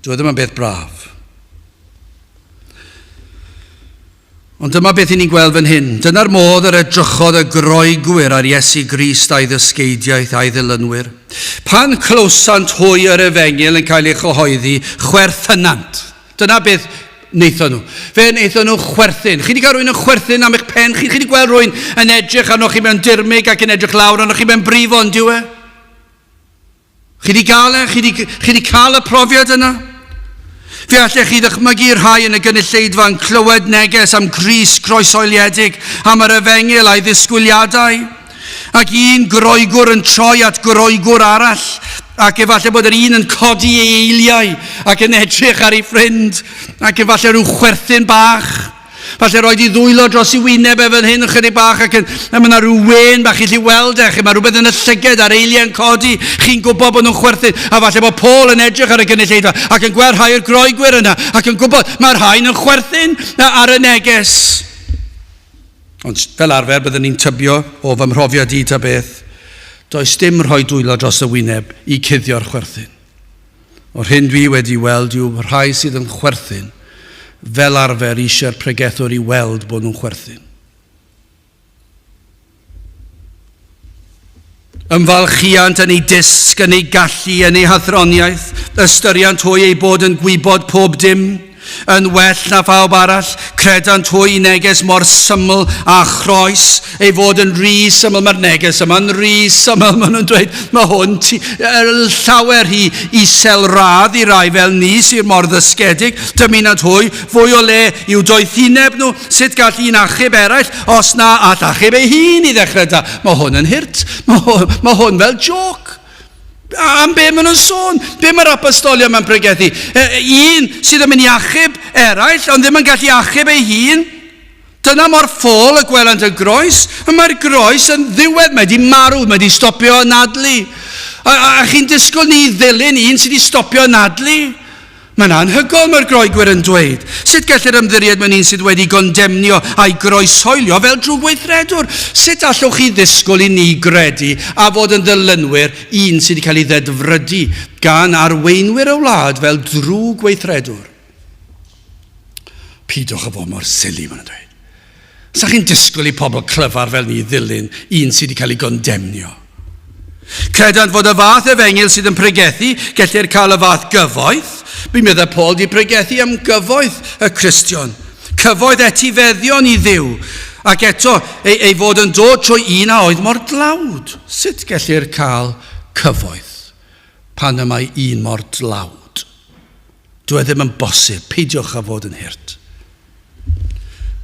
Dwi e ddim yn beth braf. Ond dyma beth i ni'n gweld fan hyn. Dyna'r modd yr edrychodd y Groegwyr ar Iesu Grist a'i ddysgeidiaeth a'i ddilynwyr. Pan clywsant hwy yr efengyl yn cael ei chyhoeddi, chwerthynant. Dyna beth wnaethon nhw. Fe wnaethon nhw chwerthin. Chi wedi cael rhywun yn chwerthin am eich pen chi? Chi wedi gweld rhywun yn edrych arnoch chi mewn dirmyg ac yn edrych lawr arnoch chi mewn brifo, yn dyw e? Chi wedi gael e? Chi wedi, chi wedi cael y profiad yna? Fe allech chi ddychmygu rhai yn y gynulleidfa yn clywed neges am Grist croesoeliedig, am yr efengyl a'i ddisgwyliadau, ac un Groegwr yn troi at Groegwr arall, ac efallai bod yr un yn codi ei eiliau ac yn edrych ar ei ffrind, ac efallai rhyw chwerthin bach. Falle roed i ddwylo dros i wyneb e fan hyn ychydig bach ac yn, a mae yna rhyw wên bach i chi weld e, chi, mae rhywbeth yn y llyged a'r eiliau yn codi, chi'n gwybod bod nhw'n chwerthin, a falle bod Paul yn edrych ar y gynulleidfa ac yn gweld rhai o'r Groegwyr yna ac yn gwybod mae rhain yn chwerthin ar y neges. Ond fel arfer byddwn ni'n tybio o fy mhrofiad i ta beth, does dim rhoi dwylo dros y wyneb i cuddio'r chwerthin. O'r hyn dwi wedi weld yw rhai sydd yn chwerthin fel arfer eisiau'r pregethwr i weld bod nhw'n chwerthin. Ymfalchiant yn ei dysg, yn ei gallu, yn ei hathroniaeth, ystyriant hwy eu bod yn gwybod pob dim. Yn well na phawb arall, credant hwy neges mor syml â chroes, ei fod yn rhy syml. Mae'r neges yma'n rhy syml, maen nhw'n dweud, mae hwn ti, er, llawer rhy isel radd i rai fel ni sydd mor ddysgedig. Dymunant hwy fwy o le i'w doethineb nhw. Sut gall un achub eraill os na all achub ei hun i ddechrau da? Mae hwn yn hurt. Mae hwn, mae hwn fel joc. Am be maen nhw'n sôn? Be mae'r apostolion mae'n pregethu? Un sydd yn mynd i achub eraill, ond ddim yn gallu achub ei hun. Dyna mor ffôl y gwelant y groes. A mae'r groes yn ddiwedd, mae wedi marw, mae wedi stopio anadlu. A, a, a chi'n disgwyl ni ddilyn un sydd wedi stopio anadlu? Mae'n anhygoel, mae'r Groegwyr yn dweud. Sut gellir ymddiried mewn un sydd wedi gondemnio a'i groeshoelio fel drwgweithredwr? Sut allwch chi ddisgwyl i ni gredu a fod yn ddilynwyr un sydd wedi cael ei ddedfrydu gan arweinwyr y wlad fel drwgweithredwr? Peidiwch â fod mor sili, maen nhw'n dweud. Sa chi'n disgwyl i pobl clyfar fel ni ddilyn un sydd wedi cael ei gondemnio? Credant fod y fath efengyl sydd yn pregethu, gellir cael y fath gyfoeth. Mi meddai Paul di pregethu am gyfoeth y Cristion. Cyfoeth etifeddion i Dduw. Ac eto, ei, ei fod yn dod trwy un a oedd mor dlawd. Sut gellir cael cyfoeth pan y mae un mor dlawd? Dyw e ddim yn bosib, peidiwch â fod yn hurt.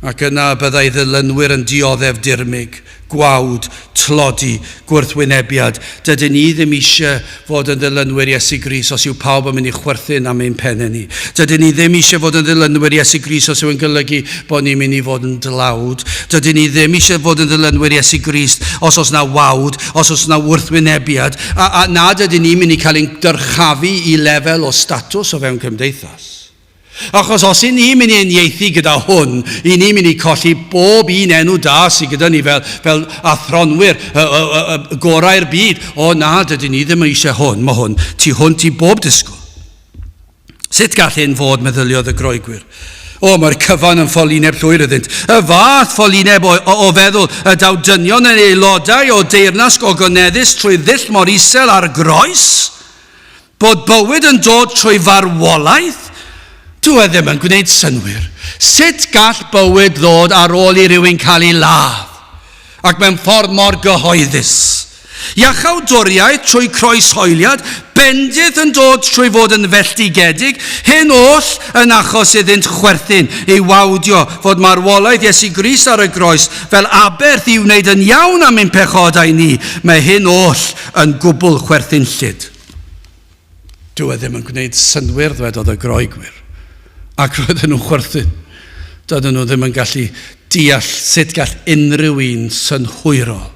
Ac yna y byddai ddilynwyr yn dioddef dirmyg, gwawd, tlodi, gwrthwynebiad. Dydyn ni ddim eisiau fod yn ddilynwyr Iesu Grist os yw pawb yn mynd i chwerthin am ein pennau ni. Dydyn ni ddim eisiau fod yn ddilynwyr Iesu Grist os yw'n golygu bod ni'n mynd i fod yn dlawd. Dydyn ni ddim eisiau fod yn ddilynwyr Iesu Grist os oes na wawd, os oes na wrthwynebiad, a, a nad ydyn ni'n mynd i cael ein dyrchafu i lefel o statws o fewn cymdeithas. Achos os i ni'n mynd i uniaethu gyda hwn, i ni'n mynd i colli bob un enw da sydd gyda ni fel, fel athronwyr y, y, y, y gorau'r byd. O na, dydyn ni ddim eisiau hwn, mae hwn tu hwnt i bob disgwyl. Sut gall hyn fod, meddyliodd y Groegwyr. O, mae'r cyfan yn ffolineb llwyr iddynt. Y fath ffolineb o, o, o feddwl y daw dynion yn aelodau o deyrnas gogoneddus trwy ddull mor isel ar groes, bod bywyd yn dod trwy farwolaeth, dyw e ddim yn gwneud synnwyr. Sut gall bywyd ddod ar ôl i rywun cael ei ladd, ac mewn ffordd mor gyhoeddus? Iachawdwriaeth trwy croeshoeliad, bendith yn dod trwy fod yn felltigedig, hyn oll yn achos iddynt chwerthin, ei wawdio fod marwolaeth Iesu Grist ar y groes fel aberth i wneud yn iawn am ein pechodau ni, mae hyn oll yn gwbl chwerthinllyd. Dyw e ddim yn gwneud synnwyr, ddwedodd y Groegwyr, ac roedden nhw'n chwerthin. Doedden nhw ddim yn gallu deall sut gall unrhyw un synhwyrol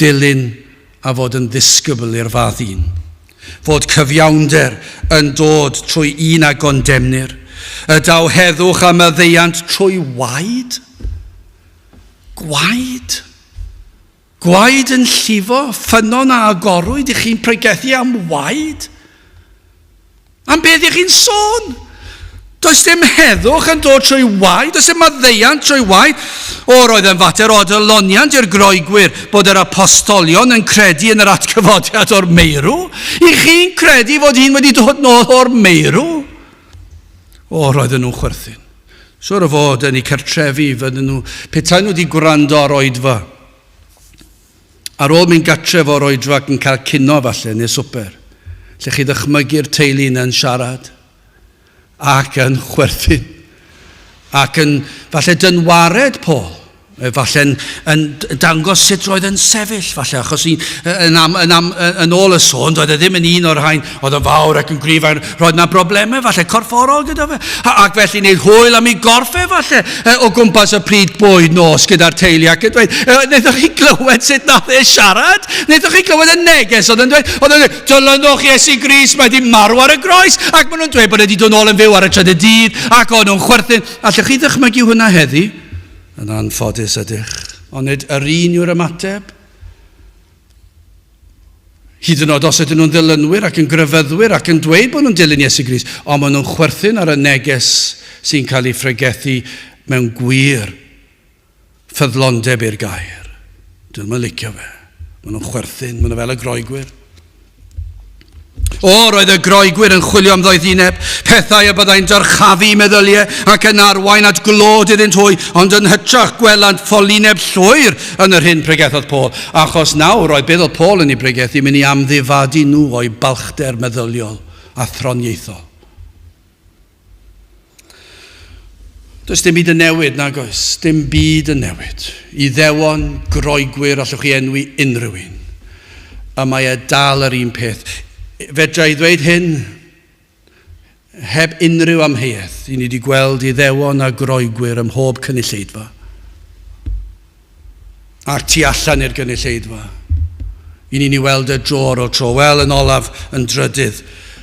dilyn a fod yn ddisgybl i'r fath un. Fod cyfiawnder yn dod trwy un a gondemnir, y daw heddwch a maddeuant trwy waed. Gwaed? Gwaed yn llifo, ffynnon a agorwyd, i chi'n pregethu am waed? Am beth i chi'n sôn? Does dim heddwch yn dod trwy waed, does dim maddeuant trwy waed. O, roedd yn fater o adloniant i'r Groegwyr bod yr apostolion yn credu yn yr atgyfodiad o'r meirw. I chi'n credu fod un wedi dod nôl o'r meirw? O, roedden nhw'n chwerthin. Siwr o fod yn eu cartrefi fydden nhw, petai nhw wedi gwrando ar oedfa. Ar ôl mynd gartref o'r oedfa ac yn cael cino falle, neu swper, lle chi ddychmygu'r teulu yna yn siarad ac yn chwerthin ac yn falle dynwared Paul. Efallai'n yn dangos sut roedd yn sefyll, falle, achos yn, yn, am, yn, am, yn ôl y sôn, doedd e ddim yn un o'r rhain oedd yn fawr ac yn gryf, roedd yna broblemau, falle, corfforol gyda fe, ac felly wneud hwyl am ei gorff e, falle, o gwmpas y pryd bwyd nos gyda'r teulu, ac yn dweud, wnaethoch chi glywed sut nath e siarad? Wnaethoch chi glywed y neges oedd yn dweud, oedd yn dweud, dylynwch Iesu Grist, mae wedi marw ar y groes, ac maen nhw'n dweud bod e wedi dod nôl yn fyw ar y trydydd dydd, ac o'n nhw'n chwerthin. Allwch chi ddychmygu hwnna heddi? Yn anffodus ydych. Onid yr un yw'r ymateb? Hyd yn oed os ydyn nhw'n ddilynwyr ac yn grefyddwyr ac yn dweud bod nhw'n dilyn Iesu Grist, ond maen nhw'n chwerthin ar y neges sy'n cael ei phregethu mewn gwir ffyddlondeb i'r gair. Dyn nhw'n licio fe. Maen nhw'n chwerthin, maen nhw fel y Groegwyr. O, roedd y Groegwyr yn chwilio am ddoethineb, pethau y byddai'n dyrchafu meddyliau ac yn arwain at glod iddynt hwy, ond yn hytrach gwelant ffolineb llwyr yn yr hyn pregethodd Paul, achos nawr roedd beth oedd Paul yn ei bregethu mynd i amddifadu nhw o'i balchder meddyliol a throniaethol. Does dim byd yn newid, nag oes? Dim byd yn newid. Iddewon, Groegwyr, allwch chi enwi unrhyw un. A mae e dal yr un peth. Fedra i ddweud hyn heb unrhyw amheuaeth. I ni wedi gweld Iddewon a Groegwyr ym mhob cynulleidfa. A'r tu allan i'r gynulleidfa. I ni'n ei weld e dro ar ôl tro. Wel, yn olaf, yn drydydd.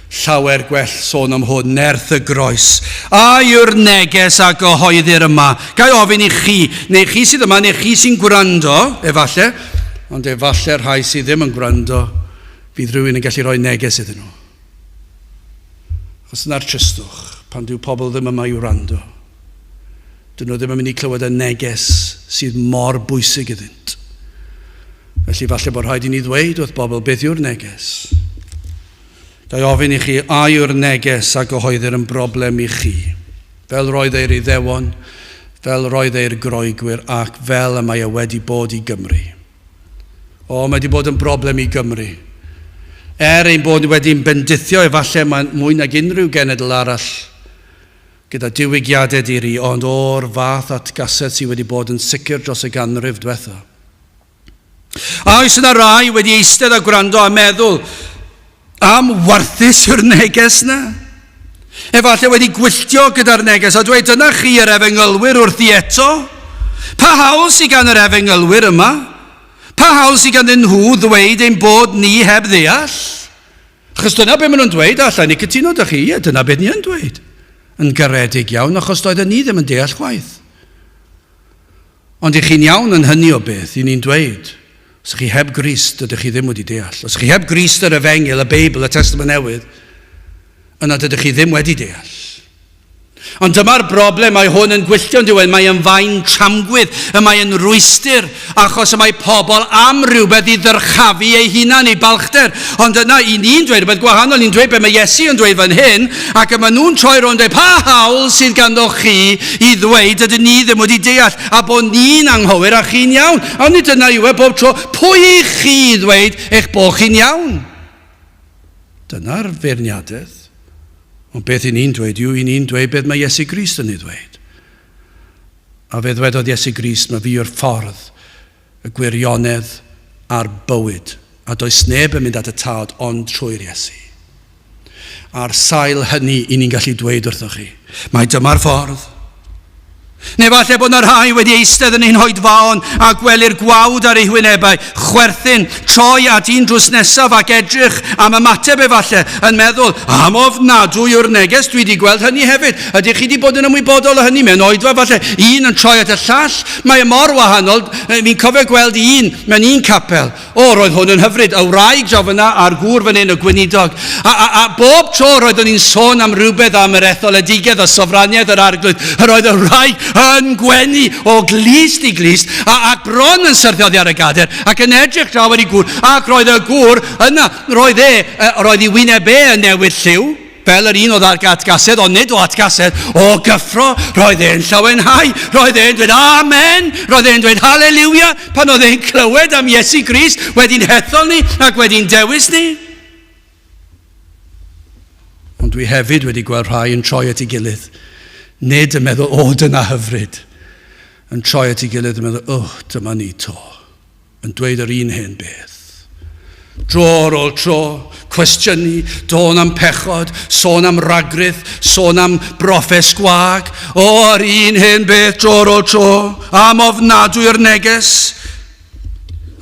Llawer gwell sôn am hwn, nerth y groes. A yw'r neges a gyhoeddir yma? Ga i ofyn i chi, neu chi sydd yma, neu chi sy'n gwrando, efallai, ond efallai rhai sydd ddim yn gwrando, fydd rhywun yn gallu rhoi neges iddyn nhw. Achos dyna'r tristwch, pan dyw pobl ddim yma i wrando. Dyn nhw ddim yn mynd i clywed y neges sydd mor bwysig iddynt. Felly falle bod rhaid i ni ddweud wrth bobl beth yw'r neges. Ga i ofyn i chi, a yw'r neges a gyhoeddir yn broblem i chi? Fel roedd e'r Iddewon, fel roedd e'r Groegwyr ac fel y mae e wedi bod i Gymru. O, mae wedi bod yn broblem i Gymru. Er ein bod ni wedi'n bendithio efallai mae mwy nag unrhyw genedl arall gyda diwygiadau di-ri, ond o'r fath atgasedd sydd wedi bod yn sicr dros y ganrif diwetha. A oes yna rai wedi eistedd a gwrando a meddwl am warthus yw'r neges na? Efallai wedi gwylltio gyda'r neges a dweud dyna chi yr efengylwyr wrthi eto? Pa hawl sydd gan yr efengylwyr yma? Pa hawl sydd ganddyn nhw ddweud ein bod ni heb ddeall? Achos dyna beth maen nhw'n dweud, a allai ni cytuno da chi, ie, dyna beth ni yn dweud. Yn garedig iawn, achos doedden ni ddim yn deall chwaith. Ond i chi'n iawn yn hynny o beth, i ni'n dweud, os ych chi heb Grist, dydych chi ddim wedi deall. Os ych chi heb Grist yr Efengyl, y Beibl, y Testament Newydd, yna dydych chi ddim wedi deall. Ond dyma'r broblem, mae hwn yn gwylltio yn diwedd, mae yn faen tramgwydd, y mae yn rwystr, achos y mae pobl am rhywbeth i ddyrchafu ei hunan, ei balchder. Ond yna, i ni'n dweud rhywbeth gwahanol, ni'n dweud be mae Iesu yn dweud fan hyn, ac y maen nhw'n troi rownd dweud, pa hawl sydd ganddo chi i ddweud dydyn ni ddim wedi deall, a bod ni'n anghywir a chi'n iawn? A nid dyna yw e bob tro, pwy i chi ddweud eich bod chi'n iawn? Dyna'r feirniadaeth. Ond beth i ni'n dweud yw, i ni'n dweud beth mae Iesu Grist yn ei ddweud. A fe ddwedodd Iesu Grist, mae fi yw'r ffordd, y gwirionedd a'r bywyd, a does neb yn mynd at y Tad ond trwy'r Iesu. Ar sail hynny, i ni'n gallu dweud wrthoch chi, mai dyma'r ffordd. Neu falle bod yna rhai wedi eistedd yn ein hoedfaon a gwelir gwawd ar eu hwynebau, chwerthin, troi at un drws nesaf ac edrych am ymateb efallai, yn meddwl, am ofnadwy yw'r neges, dwi wedi gweld hynny hefyd. Ydych chi wedi bod yn ymwybodol o hynny mewn oedfa falle, un yn troi at y llall, Mae e mor wahanol, fi'n cofio gweld un mewn un capel. O, roedd hwn yn hyfryd, y wraig draw fyna a'r gŵr fan hyn, y gweinidog. A, a, a bob tro roeddwn i'n sôn am rhywbeth am yr etholedigaeth a sofraniaeth yr arglwydd, yr oedd y wraig yn gwenu o glust i glust, a, ac bron yn syrthio oddi ar y gader, ac yn edrych draw ar ei gŵr, ac roedd y gŵr yna, roedd e, roedd ei wyneb e yn newid lliw. Fel yr un oedd ar atgasedd, ond nid o atgasedd, o gyffro, roedd e'n llawenhau, roedd e'n dweud amen, roedd e'n dweud haleluia, pan oedd e'n clywed am Iesu Grist wedi'n hethol ni ac wedi'n dewis ni. Ond dwi hefyd wedi gweld rhai yn troi at ei gilydd, nid yn meddwl, o, dyna hyfryd, yn troi at ei gilydd yn meddwl, o, dyma ni to. yn dweud yr un hen beth. Dro ar ôl tro, cwestiynu, dôn am pechod, sôn am ragrith, sôn am broffes gwag. O, yr un hen beth dro ar ôl tro, am ofnadwy'r neges.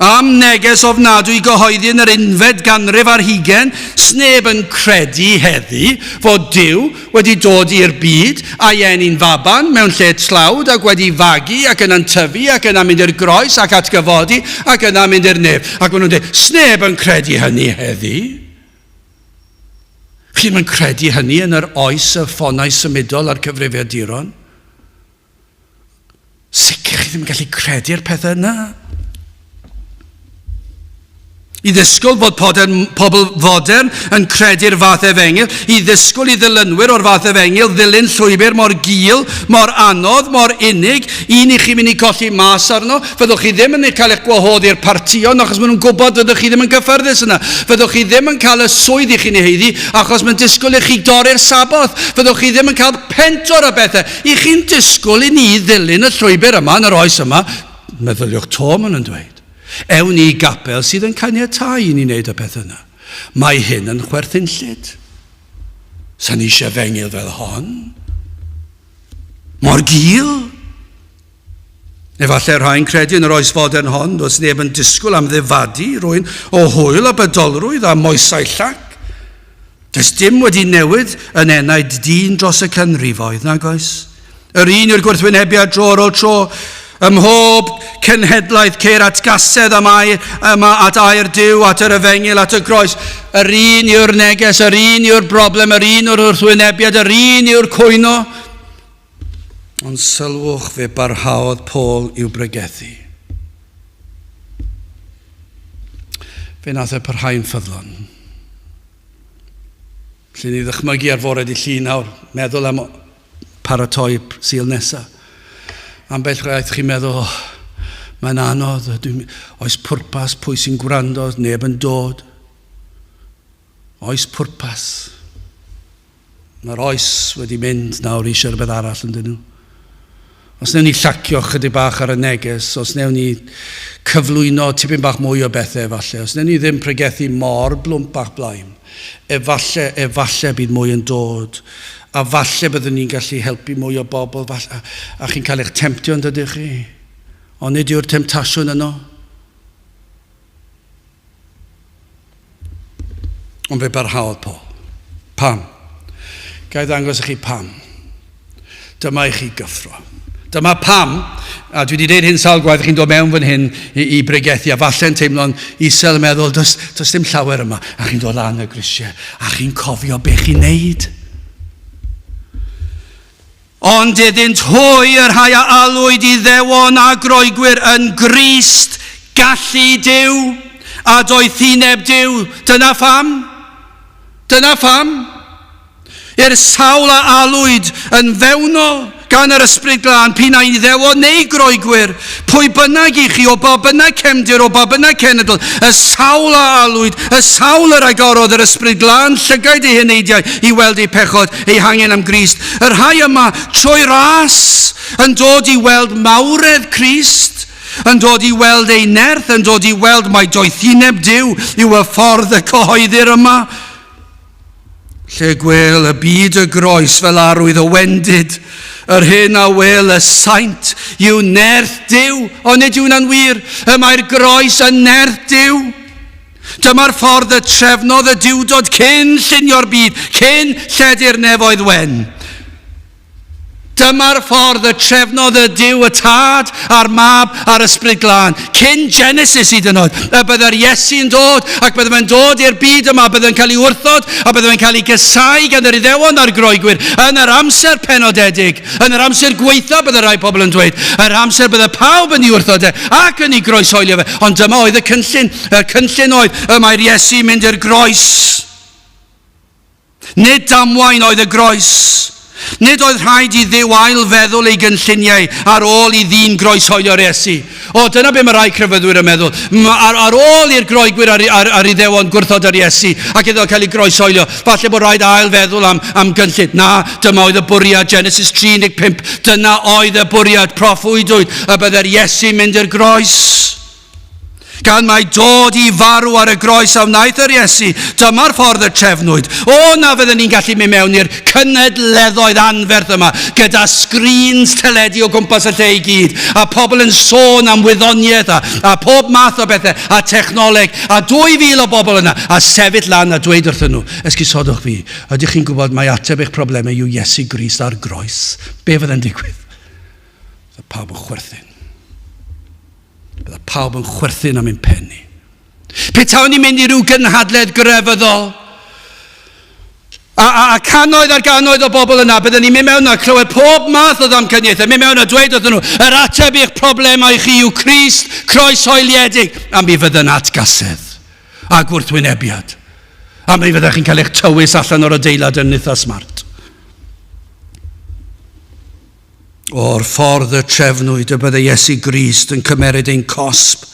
Am neges ofnadwy gyhoeddi yn yr unfed ganrif ar hugen, sneb yn credu heddi fod Duw wedi dod i'r byd a'i eni'n faban mewn lle tlawd ac wedi fagu ac yna'n tyfu ac yna'n mynd i'r groes ac atgyfodi ac yna'n mynd i'r nef. Ac maen nhw'n dweud, sneb yn credu hynny heddi. Chi ddim yn credu hynny yn yr oes y ffonau symudol a'r cyfrifiaduron. Sicr chi ddim yn gallu credu'r pethau yna. I ddisgwyl bod pobl fodern yn credu'r fath efengyl, i ddisgwyl i ddilynwyr o'r fath efengyl ddilyn llwybr mor gul, mor anodd, mor unig, un i chi mynd i colli mas arno, fyddwch chi ddim yn cael eich gwahodd i'r partïon achos maen nhw'n gwybod fyddwch chi ddim yn gyffyrddus yna. Fyddwch chi ddim yn cael y swydd i chi'n ei haeddu achos mae'n disgwyl i chi dorri'r Saboth. Fyddwch chi ddim yn cael pentwr o bethau. I chi'n disgwyl i ni ddilyn y llwybr yma yn yr oes yma? Meddyliwch to, maen nhw'n dweud. Ewn ni i gapel sydd yn caniatáu i ni wneud y peth yna. Mae hyn yn chwerthinllyd. Sa'n ni eisiau fengil fel hon. Mor gul. Efallai rhai'n credu yn yr oes fodern hon, does neb yn disgwyl am ddifadu rwy'n o hwyl a bydolrwydd a moesau llac. Does dim wedi newid yn enaid dyn dros y canrifoedd, nag oes? Yr un yw'r gwrthwynebiad dro ar ôl tro. Ym mhob cenhedlaeth ceir atgasedd am air, yma at air Duw, at yr efengyl, at y groes. Yr un yw'r neges, yr un yw'r broblem, yr un yw'r wrthwynebiad, yr un yw'r cwyno. Ond sylwch, fe barhaodd Paul i'w bregethu. Fe nath e parhau'n ffyddlon. Lle ni ddychmygu ar fore di llun nawr, meddwl am paratoi Sul nesa. Ambell waith chi'n meddwl, oh, mae'n anodd, oes pwrpas, pwy sy'n gwrando, neb yn dod. Oes pwrpas. Mae'r oes wedi mynd nawr eisiau rhywbeth arall yn dyn nhw. Os newn ni llacio chydig bach ar y neges, os newn ni cyflwyno tipyn bach mwy o bethau efallai, os newn ni ddim pregethu mor blwmp bach blaen, efallai, efallai bydd mwy yn dod, a falle byddwn ni'n gallu helpu mwy o bobl, falle, a, a chi'n cael eich temtio yn dydych chi? Ond nid yw'r temtasiwn yno. Ond fe barhaodd Paul. Pam? Ga i ddangos i chi pam. Dyma i chi gyffro. Dyma pam, a dwi wedi dweud hyn sawl gwaith, chi'n dod mewn fan hyn i, i bregethu, a falle'n teimlo'n isel yn meddwl, does, does dim llawer yma, a chi'n dod lan y grisiau, a chi'n cofio be chi'n neud. Ond iddynt hwy, y rhai a alwyd Iddewon a Groegwyr yn Grist, gallu Duw, a doethineb Duw. Dyna pham. Dyna pham. I'r sawl a alwyd yn fewnol gan yr Ysbryd Glân, p'un ai Iddewon neu Groegwyr, pwy bynnag i chi, o ba bynnag cefndir, o ba bynnag cenedl, y sawl a alwyd, y sawl yr agorodd yr Ysbryd Glân llygaid eu heneidiau i weld eu pechod, eu hangen am Grist. Y rhai yma, trwy ras, yn dod i weld mawredd Crist, yn dod i weld ei nerth, yn dod i weld mai doethineb Duw yw y ffordd y cyhoeddir yma. Lle gwêl y byd y groes fel arwydd o wendid, yr hyn a wêl y saint yw nerth Duw, ond nid yw hwnna'n wir. Y mae'r groes yn nerth Duw. Dyma'r ffordd y trefnodd y Duwdod cyn llunio'r byd, cyn lledu'r nefoedd wen. Dyma'r ffordd y trefnodd y Duw y Tad a'r Mab a'r Ysbryd Glân, cyn Genesis hyd yn oed, y byddai'r Iesu yn dod, ac bydde fe'n dod i'r byd yma, bydde'n cael ei wrthod, a bydde fe'n cael ei gysau gan yr Iddewon a'r Groegwyr yn yr amser penodedig. Yn yr amser gwaetha, bydde rhai pobl yn dweud, yr amser bydde pawb yn ei wrthod e ac yn ei groeshoelio fe. Ond dyma oedd y cynllun. Y cynllun oedd, y mae'r Iesu mynd i'r groes. Nid damwain oedd y groes. Nid oedd rhaid i Dduw ail feddwl ei gynlluniau ar ôl i ddyn groeshoelio'r Iesu. O, dyna be mae rhai crefyddwyr yn meddwl. Ar, ar ôl i'r Groegwyr a'r, ar, ar Iddewon gwrthod yr Iesu ac iddo cael ei groeshoelio, falle bod rhaid ail feddwl am, am gynllun. Na, dyma oedd y bwriad, Genesis 35, dyna oedd y bwriad, proffwydwyd y byddai'r Iesu mynd i'r groes. Gan mai dod i farw ar y groes a wnaeth yr Iesu, dyma'r ffordd y trefnwyd. O, na fydden ni'n gallu mynd mewn i'r cynhadleddoedd anferth yma, gyda sgrîns teledu o gwmpas y lle i gyd, a pobl yn sôn am wyddoniaeth a, a pob math o bethau, a technoleg, a 2,000 o bobl yna, a sefyll lan a dweud wrthyn nhw, esgusodwch fi, ydych chi'n gwybod mai ateb eich problemau yw Iesu Grist ar groes? Be fydde'n digwydd? Bydde pawb yn chwerthin. Bydde pawb yn chwerthin am ein pen ni. Petawn ni'n mynd i ryw gynhadledd grefyddol, a, a, a cannoedd ar gannoedd o bobl yna, bydden ni'n mynd mewn a clywed pob math o ddamcaniaethau, mynd mewn a dweud wrthyn nhw, yr ateb i'ch problemau chi yw Crist croeshoeliedig, a mi fydde'n atgasedd a gwrthwynebiad. A mi fyddech chi'n cael eich tywys allan o'r adeilad yn eitha smart. O'r ffordd y trefnwyd y bydde Iesu Grist yn cymeryd ein cosb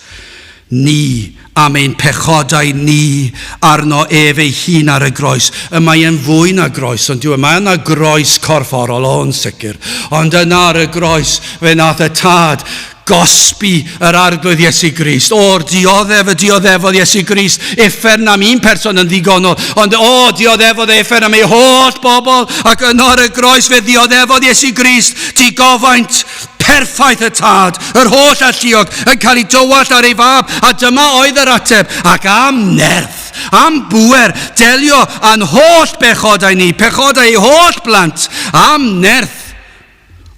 ni am ein pechodau ni arno ef ei hun ar y groes. Y mae e'n fwy na groes, ond dyw e. Mae yna groes corfforol, o'n sicr. Ond yna ar y groes, fe nath y tad gosbi yr Arglwydd Iesu Grist. O'r dioddef y dioddefodd Iesu Grist, uffern am un person yn ddigonol, ond o, dioddefodd e uffern am ei holl bobl, ac yno ar y groes fe ddioddefodd Iesu Grist digofaint perffaith y Tad, yr holl alluog, yn cael ei dywallt ar ei fab, a dyma oedd yr ateb, ac am nerth, Am bŵer delio â'n holl bechodau ni, pechodau ei holl blant, am nerth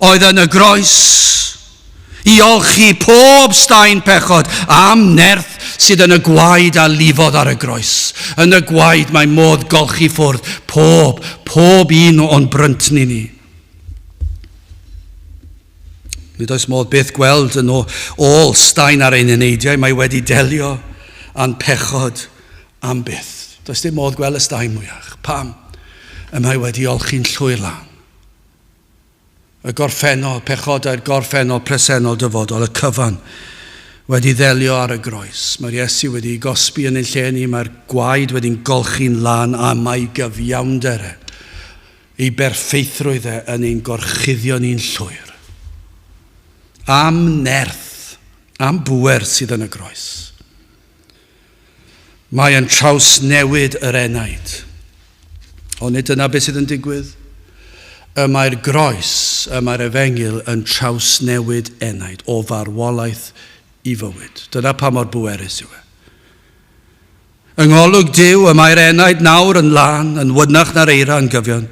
oedd yn y groes i olchi pob staen pechod am nerth sydd yn y gwaed a lifodd ar y groes. Yn y gwaed mae modd golchi ffwrdd pob, pob un o'n bryntni ni. Nid oes modd byth gweld yn ôl staen ar ein eneidiau, mae wedi delio â'n pechod am byth. Does dim modd gweld y staen mwyach. Pam? Y mae wedi olchi'n llwyr lan. Y gorffennol, pechodau'r gorffennol, presennol, dyfodol, y cyfan wedi ddelio ar y groes. Mae'r Iesu wedi gosbi yn ein lle ni, mae'r gwaed wedi'n golchi'n lan a mae gyfiawnder e, ei berffeithrwydd e yn ein gorchuddio ni'n llwyr. Am nerth, am bŵer sydd yn y groes. Mae yn trawsnewid yr enaid. Ond nid dyna beth sydd yn digwydd. Y mae'r groes, y mae'r efengyl yn trawsnewid enaid o farwolaeth i fywyd. Dyna pa mor bwerus yw e. Yng ngolwg Duw, y mae'r enaid nawr yn lân, yn wynach na'r eira yn gyfion,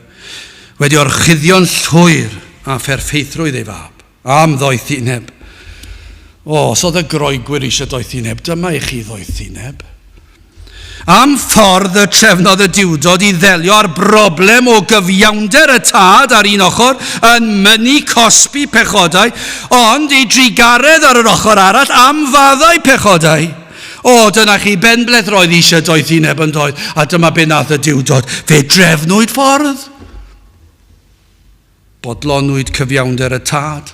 wedi orchuddio'n llwyr â pherffeithrwydd ei fab. Am ddoethineb. O, os oedd y Groegwyr eisiau doethineb, dyma i chi ddoethineb. Am ffordd y trefnodd y Duwdod i ddelio â'r broblem o gyfiawnder y tad ar un ochr yn mynnu cosbi pechodau, ond ei drugaredd ar yr ochr arall am faddau pechodau. O, dyna chi benbleth roedd eisiau doethineb yn doedd, a dyma be nath y Duwdod. Fe drefnwyd ffordd. Bodlonwyd cyfiawnder y Tad,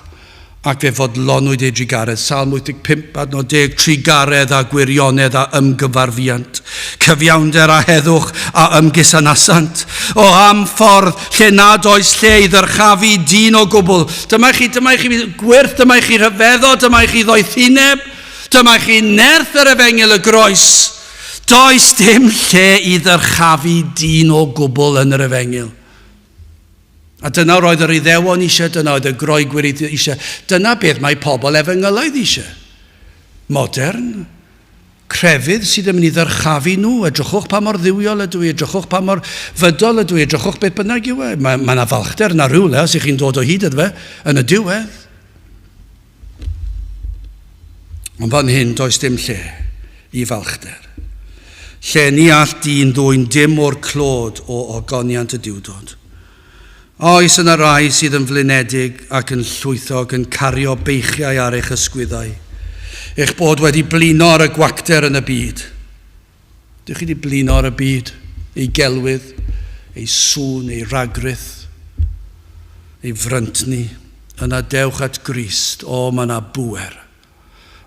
ac fe fodlonwyd ei drugaredd. Salm 85, adnod 10, Trugaredd a gwirionedd a ymgyfarfuant, cyfiawnder a heddwch a ymgusanasant. O, am ffordd lle nad oes lle i ddyrchafu dyn o gwbl. Dyma i chi, dyma i chi gwyrth, dyma i chi rhyfeddod, dyma i chi ddoethineb, dyma i chi nerth yr efengyl y groes. Does dim lle i ddyrchafu dyn o gwbl yn yr efengyl. A dyna roedd yr Iddewon eisiau, dyna oedd y Groegwyr eisiau, dyna beth mae pobl efengylaidd eisiau. Modern, crefydd sydd yn mynd i ddyrchafu nhw, edrychwch pa mor dduwiol ydw i, edrychwch pa mor fydol ydw i, edrychwch beth bynnag yw e. Mae yna ma falchder yna rhywle os ych chi'n dod o hyd iddo fe yn y diwedd. Ond fan hyn does dim lle i falchder. Lle ni all dyn ddwyn dim o'r clod o ogoniant y Duwdod. Oes yna rai sydd yn flinedig ac yn llwythog yn cario beichiau ar eich ysgwyddau, eich bod wedi blino ar y gwacter yn y byd. Dych chi wedi blino ar y byd, ei gelwydd, ei sŵn, ei ragrith, ei fryntni. Yna dewch at Grist. O, mae yna bŵer.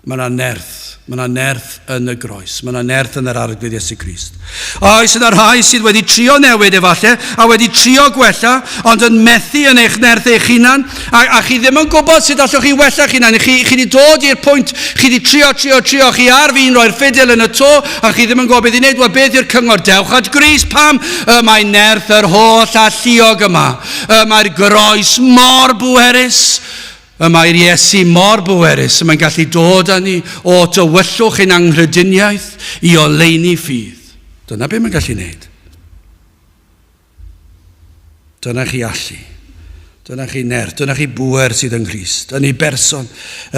Mae yna nerth. Mae yna nerth yn y groes. Mae yna nerth yn yr Arglwydd Iesu Grist. Oes yna rhai sydd wedi trio newid efallai, a wedi trio gwella, ond yn methu yn eich nerth eich hunan, A, a chi ddim yn gwybod sut allwch chi wella'ch hunain. Chi, chi wedi dod i'r pwynt, chi wedi trio, trio, trio, chi ar fin roi'r ffidil yn y to, a chi ddim yn gwybod beth i wneud. Wel, beth yw'r cyngor? Dewch at Grist. Pam? Y mae nerth yr holl alluog yma. Y mae'r groes mor bwerus. Y mae'r Iesu mor bwerus. Y mae'n gallu dod â ni o dywyllwch ein anghrediniaeth i oleuni ffydd. Dyna beth mae'n gallu wneud. Dyna chi allu. Dyna chi nerth, dyna chi bŵer sydd yng Nghrist, yn ei berson,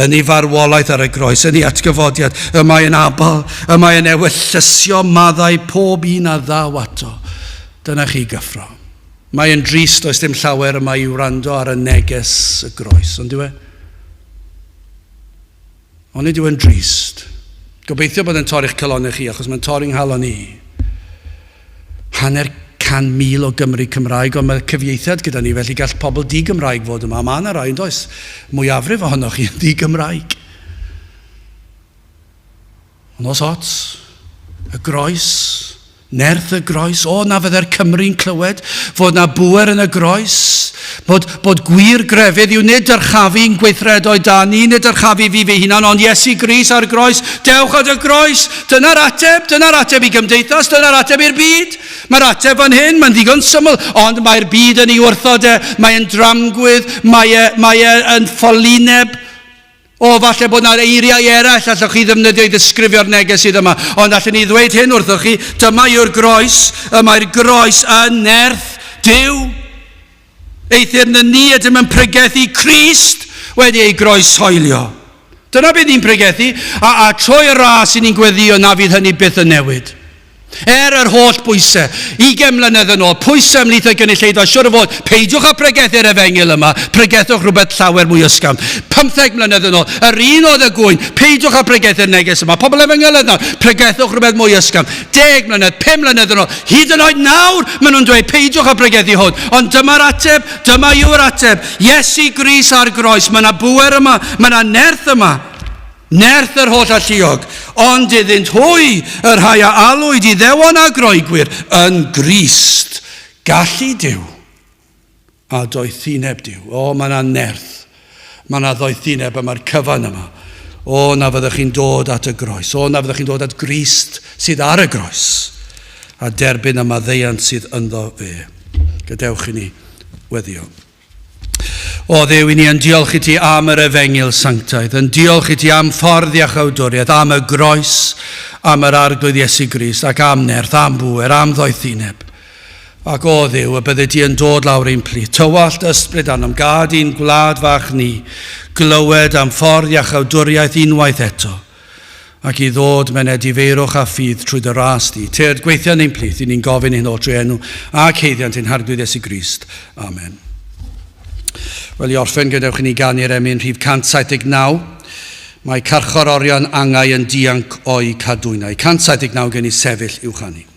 yn ei farwolaeth ar y groes, yn ei atgyfodiad. Y mae yn abal, y mae yn ewyllysio maddau pob un a ddaw ato. Dyna chi gyffro. Mae yn drist, does dim llawer yma i wrando ar y neges y groes, ond yw e? Onid yw e'n drist? Gobeithio bod e'n torri'ch calonnau chi, achos mae'n torri nghalon i. Hanner 100,000 o Gymry Cymraeg, ond mae cyfieithiad gyda ni, felly gall pobl di-Gymraeg fod yma. Mae yna rai, yn does? Mwyafrif ohonoch chi yn ddi-Gymraeg. Ond os ots, y groes, nerth y groes, o na fydde'r Cymry'n clywed fod na bŵer yn y groes, bod, bod gwir grefydd yw nid dyrchafu'n gweithredoedd da ni, nid dyrchafu fi fy hunan, ond Iesu Grist ar groes, dewch at y groes, dyna'r ateb, dyna'r ateb i gymdeithas, dyna'r ateb i'r byd. Mae'r ateb fan hyn, mae'n ddigon syml, ond mae'r byd yn ei wrthod e, mae'n dramgwydd, mae e, mae e yn ffolineb. O, falle bod yna eiriau eraill allwch chi ddefnyddio i ddisgrifio'r neges sydd yma, ond allwn ni ddweud hyn wrthoch chi, dyma yw'r groes, y mae'r groes yn nerth Duw. Eithr na ni ydym yn pregethu Crist wedi ei groeshoelio. Dyna beth ni'n pregethu, a trwy y ras i ni'n gweddio na fydd hynny byth yn newid. Er yr holl bwysau, 20 mlynedd yn ôl, pwysau ymhlith y gynulleidfa, siwr o fod, peidiwch â pregethu'r efengyl yma, pregethwch rhywbeth llawer mwy ysgafn. 15 mlynedd yn ôl, yr un oedd y gŵyn, peidiwch â pregethu'r neges yma, pobl efengylydd nawr, pregethwch rhywbeth mwy ysgafn. 10 mlynedd, 5 mlynedd yn ôl, hyd yn oed nawr, maen nhw'n dweud, peidiwch â pregethu hwn. Ond dyma'r ateb, dyma yw'r ateb, Iesu Grist ar groes, mae yna bŵer yma, mae yna nerth yma. Nerth yr holl alluog, ond iddynt hwy, y rhai a alwyd Iddewon a Groegwyr, yn Grist, gallu Duw a doethineb Duw. O, mae yna nerth, mae yna ddoethineb a mae'r cyfan yma. O, na fyddwch chi'n dod at y groes. O, na fyddwch chi'n dod at Grist sydd ar y groes a derbyn y maddeuant sydd ynddo fe. Gadewch i ni weddio. O Dduw, i ni yn diolch i ti am yr efengyl sanctaidd, yn diolch i ti am ffordd iachawdwriaeth, am y groes, am yr Arglwydd Iesu Grist, ac am nerth, am bŵer, am ddoethineb. Ac o Dduw, y bydde di yn dod lawr ein plith, tywallt ysbryd arnom, gad i'n gwlad fach ni glywed am ffordd iachawdwriaeth unwaith eto, ac i ddod mewn edifeirwch a ffydd trwy dy ras di. Tyrd, gweithio yn ein plith, i ni'n gofyn hyn oll trwy enw ac haeddiant ein Harglwydd Iesu Grist. Amen. Wel, i orffen, gadewch i ni ganu'r emyn rhif 179. Mae carcharorion angau yn dianc o'u cadwynau. 179 gen i sefyll i'w chanu.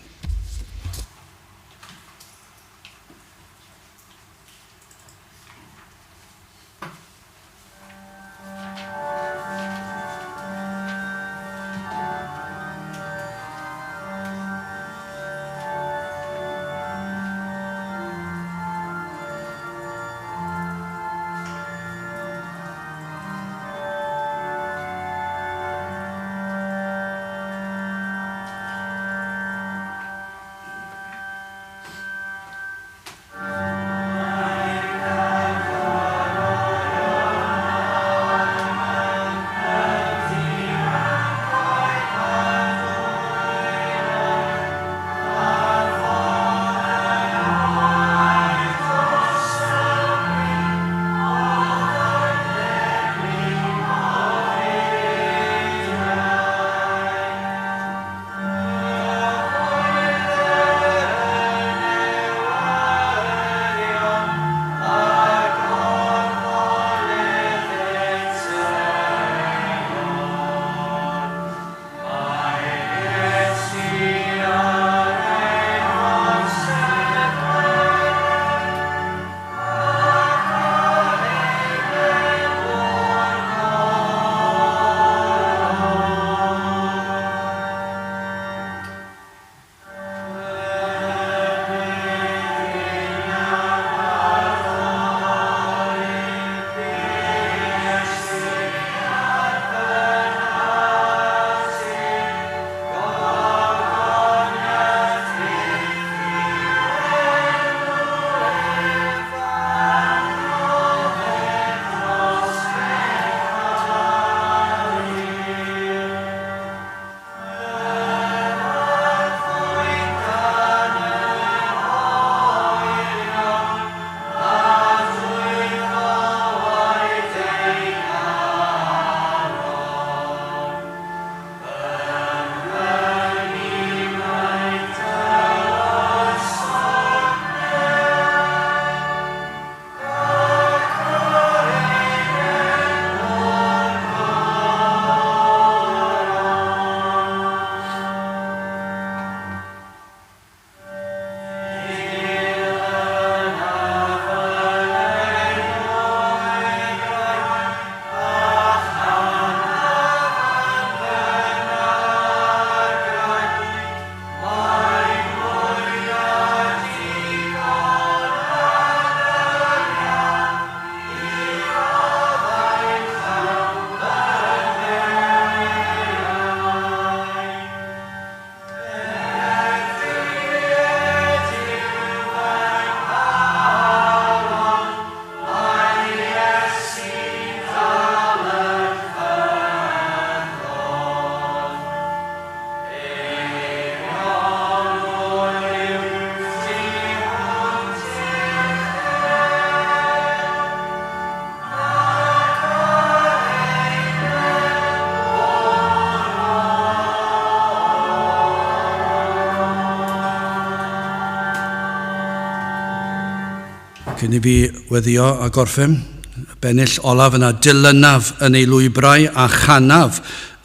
Cyn i fi weddio a gorffen, y bennill olaf yna, dilynaf yn ei lwybrau a chanaf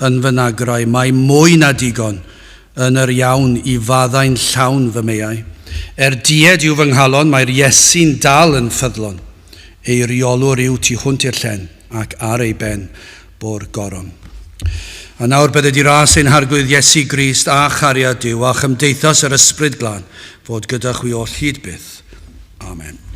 yn fy nagrau, mae mwy na digon yn yr iawn i faddau'n llawn fy meiau. Er died yw fy nghalon, mae'r Iesu'n dal yn ffyddlon. Ei reolwr yw tu hwnt i'r llen, ac ar ei ben bo'r goron. A nawr bydded i ras ein Harglwydd Iesu Grist a chariad Duw a chymdeithas yr Ysbryd Glân fod gyda chwi oll hyd byth. Amen.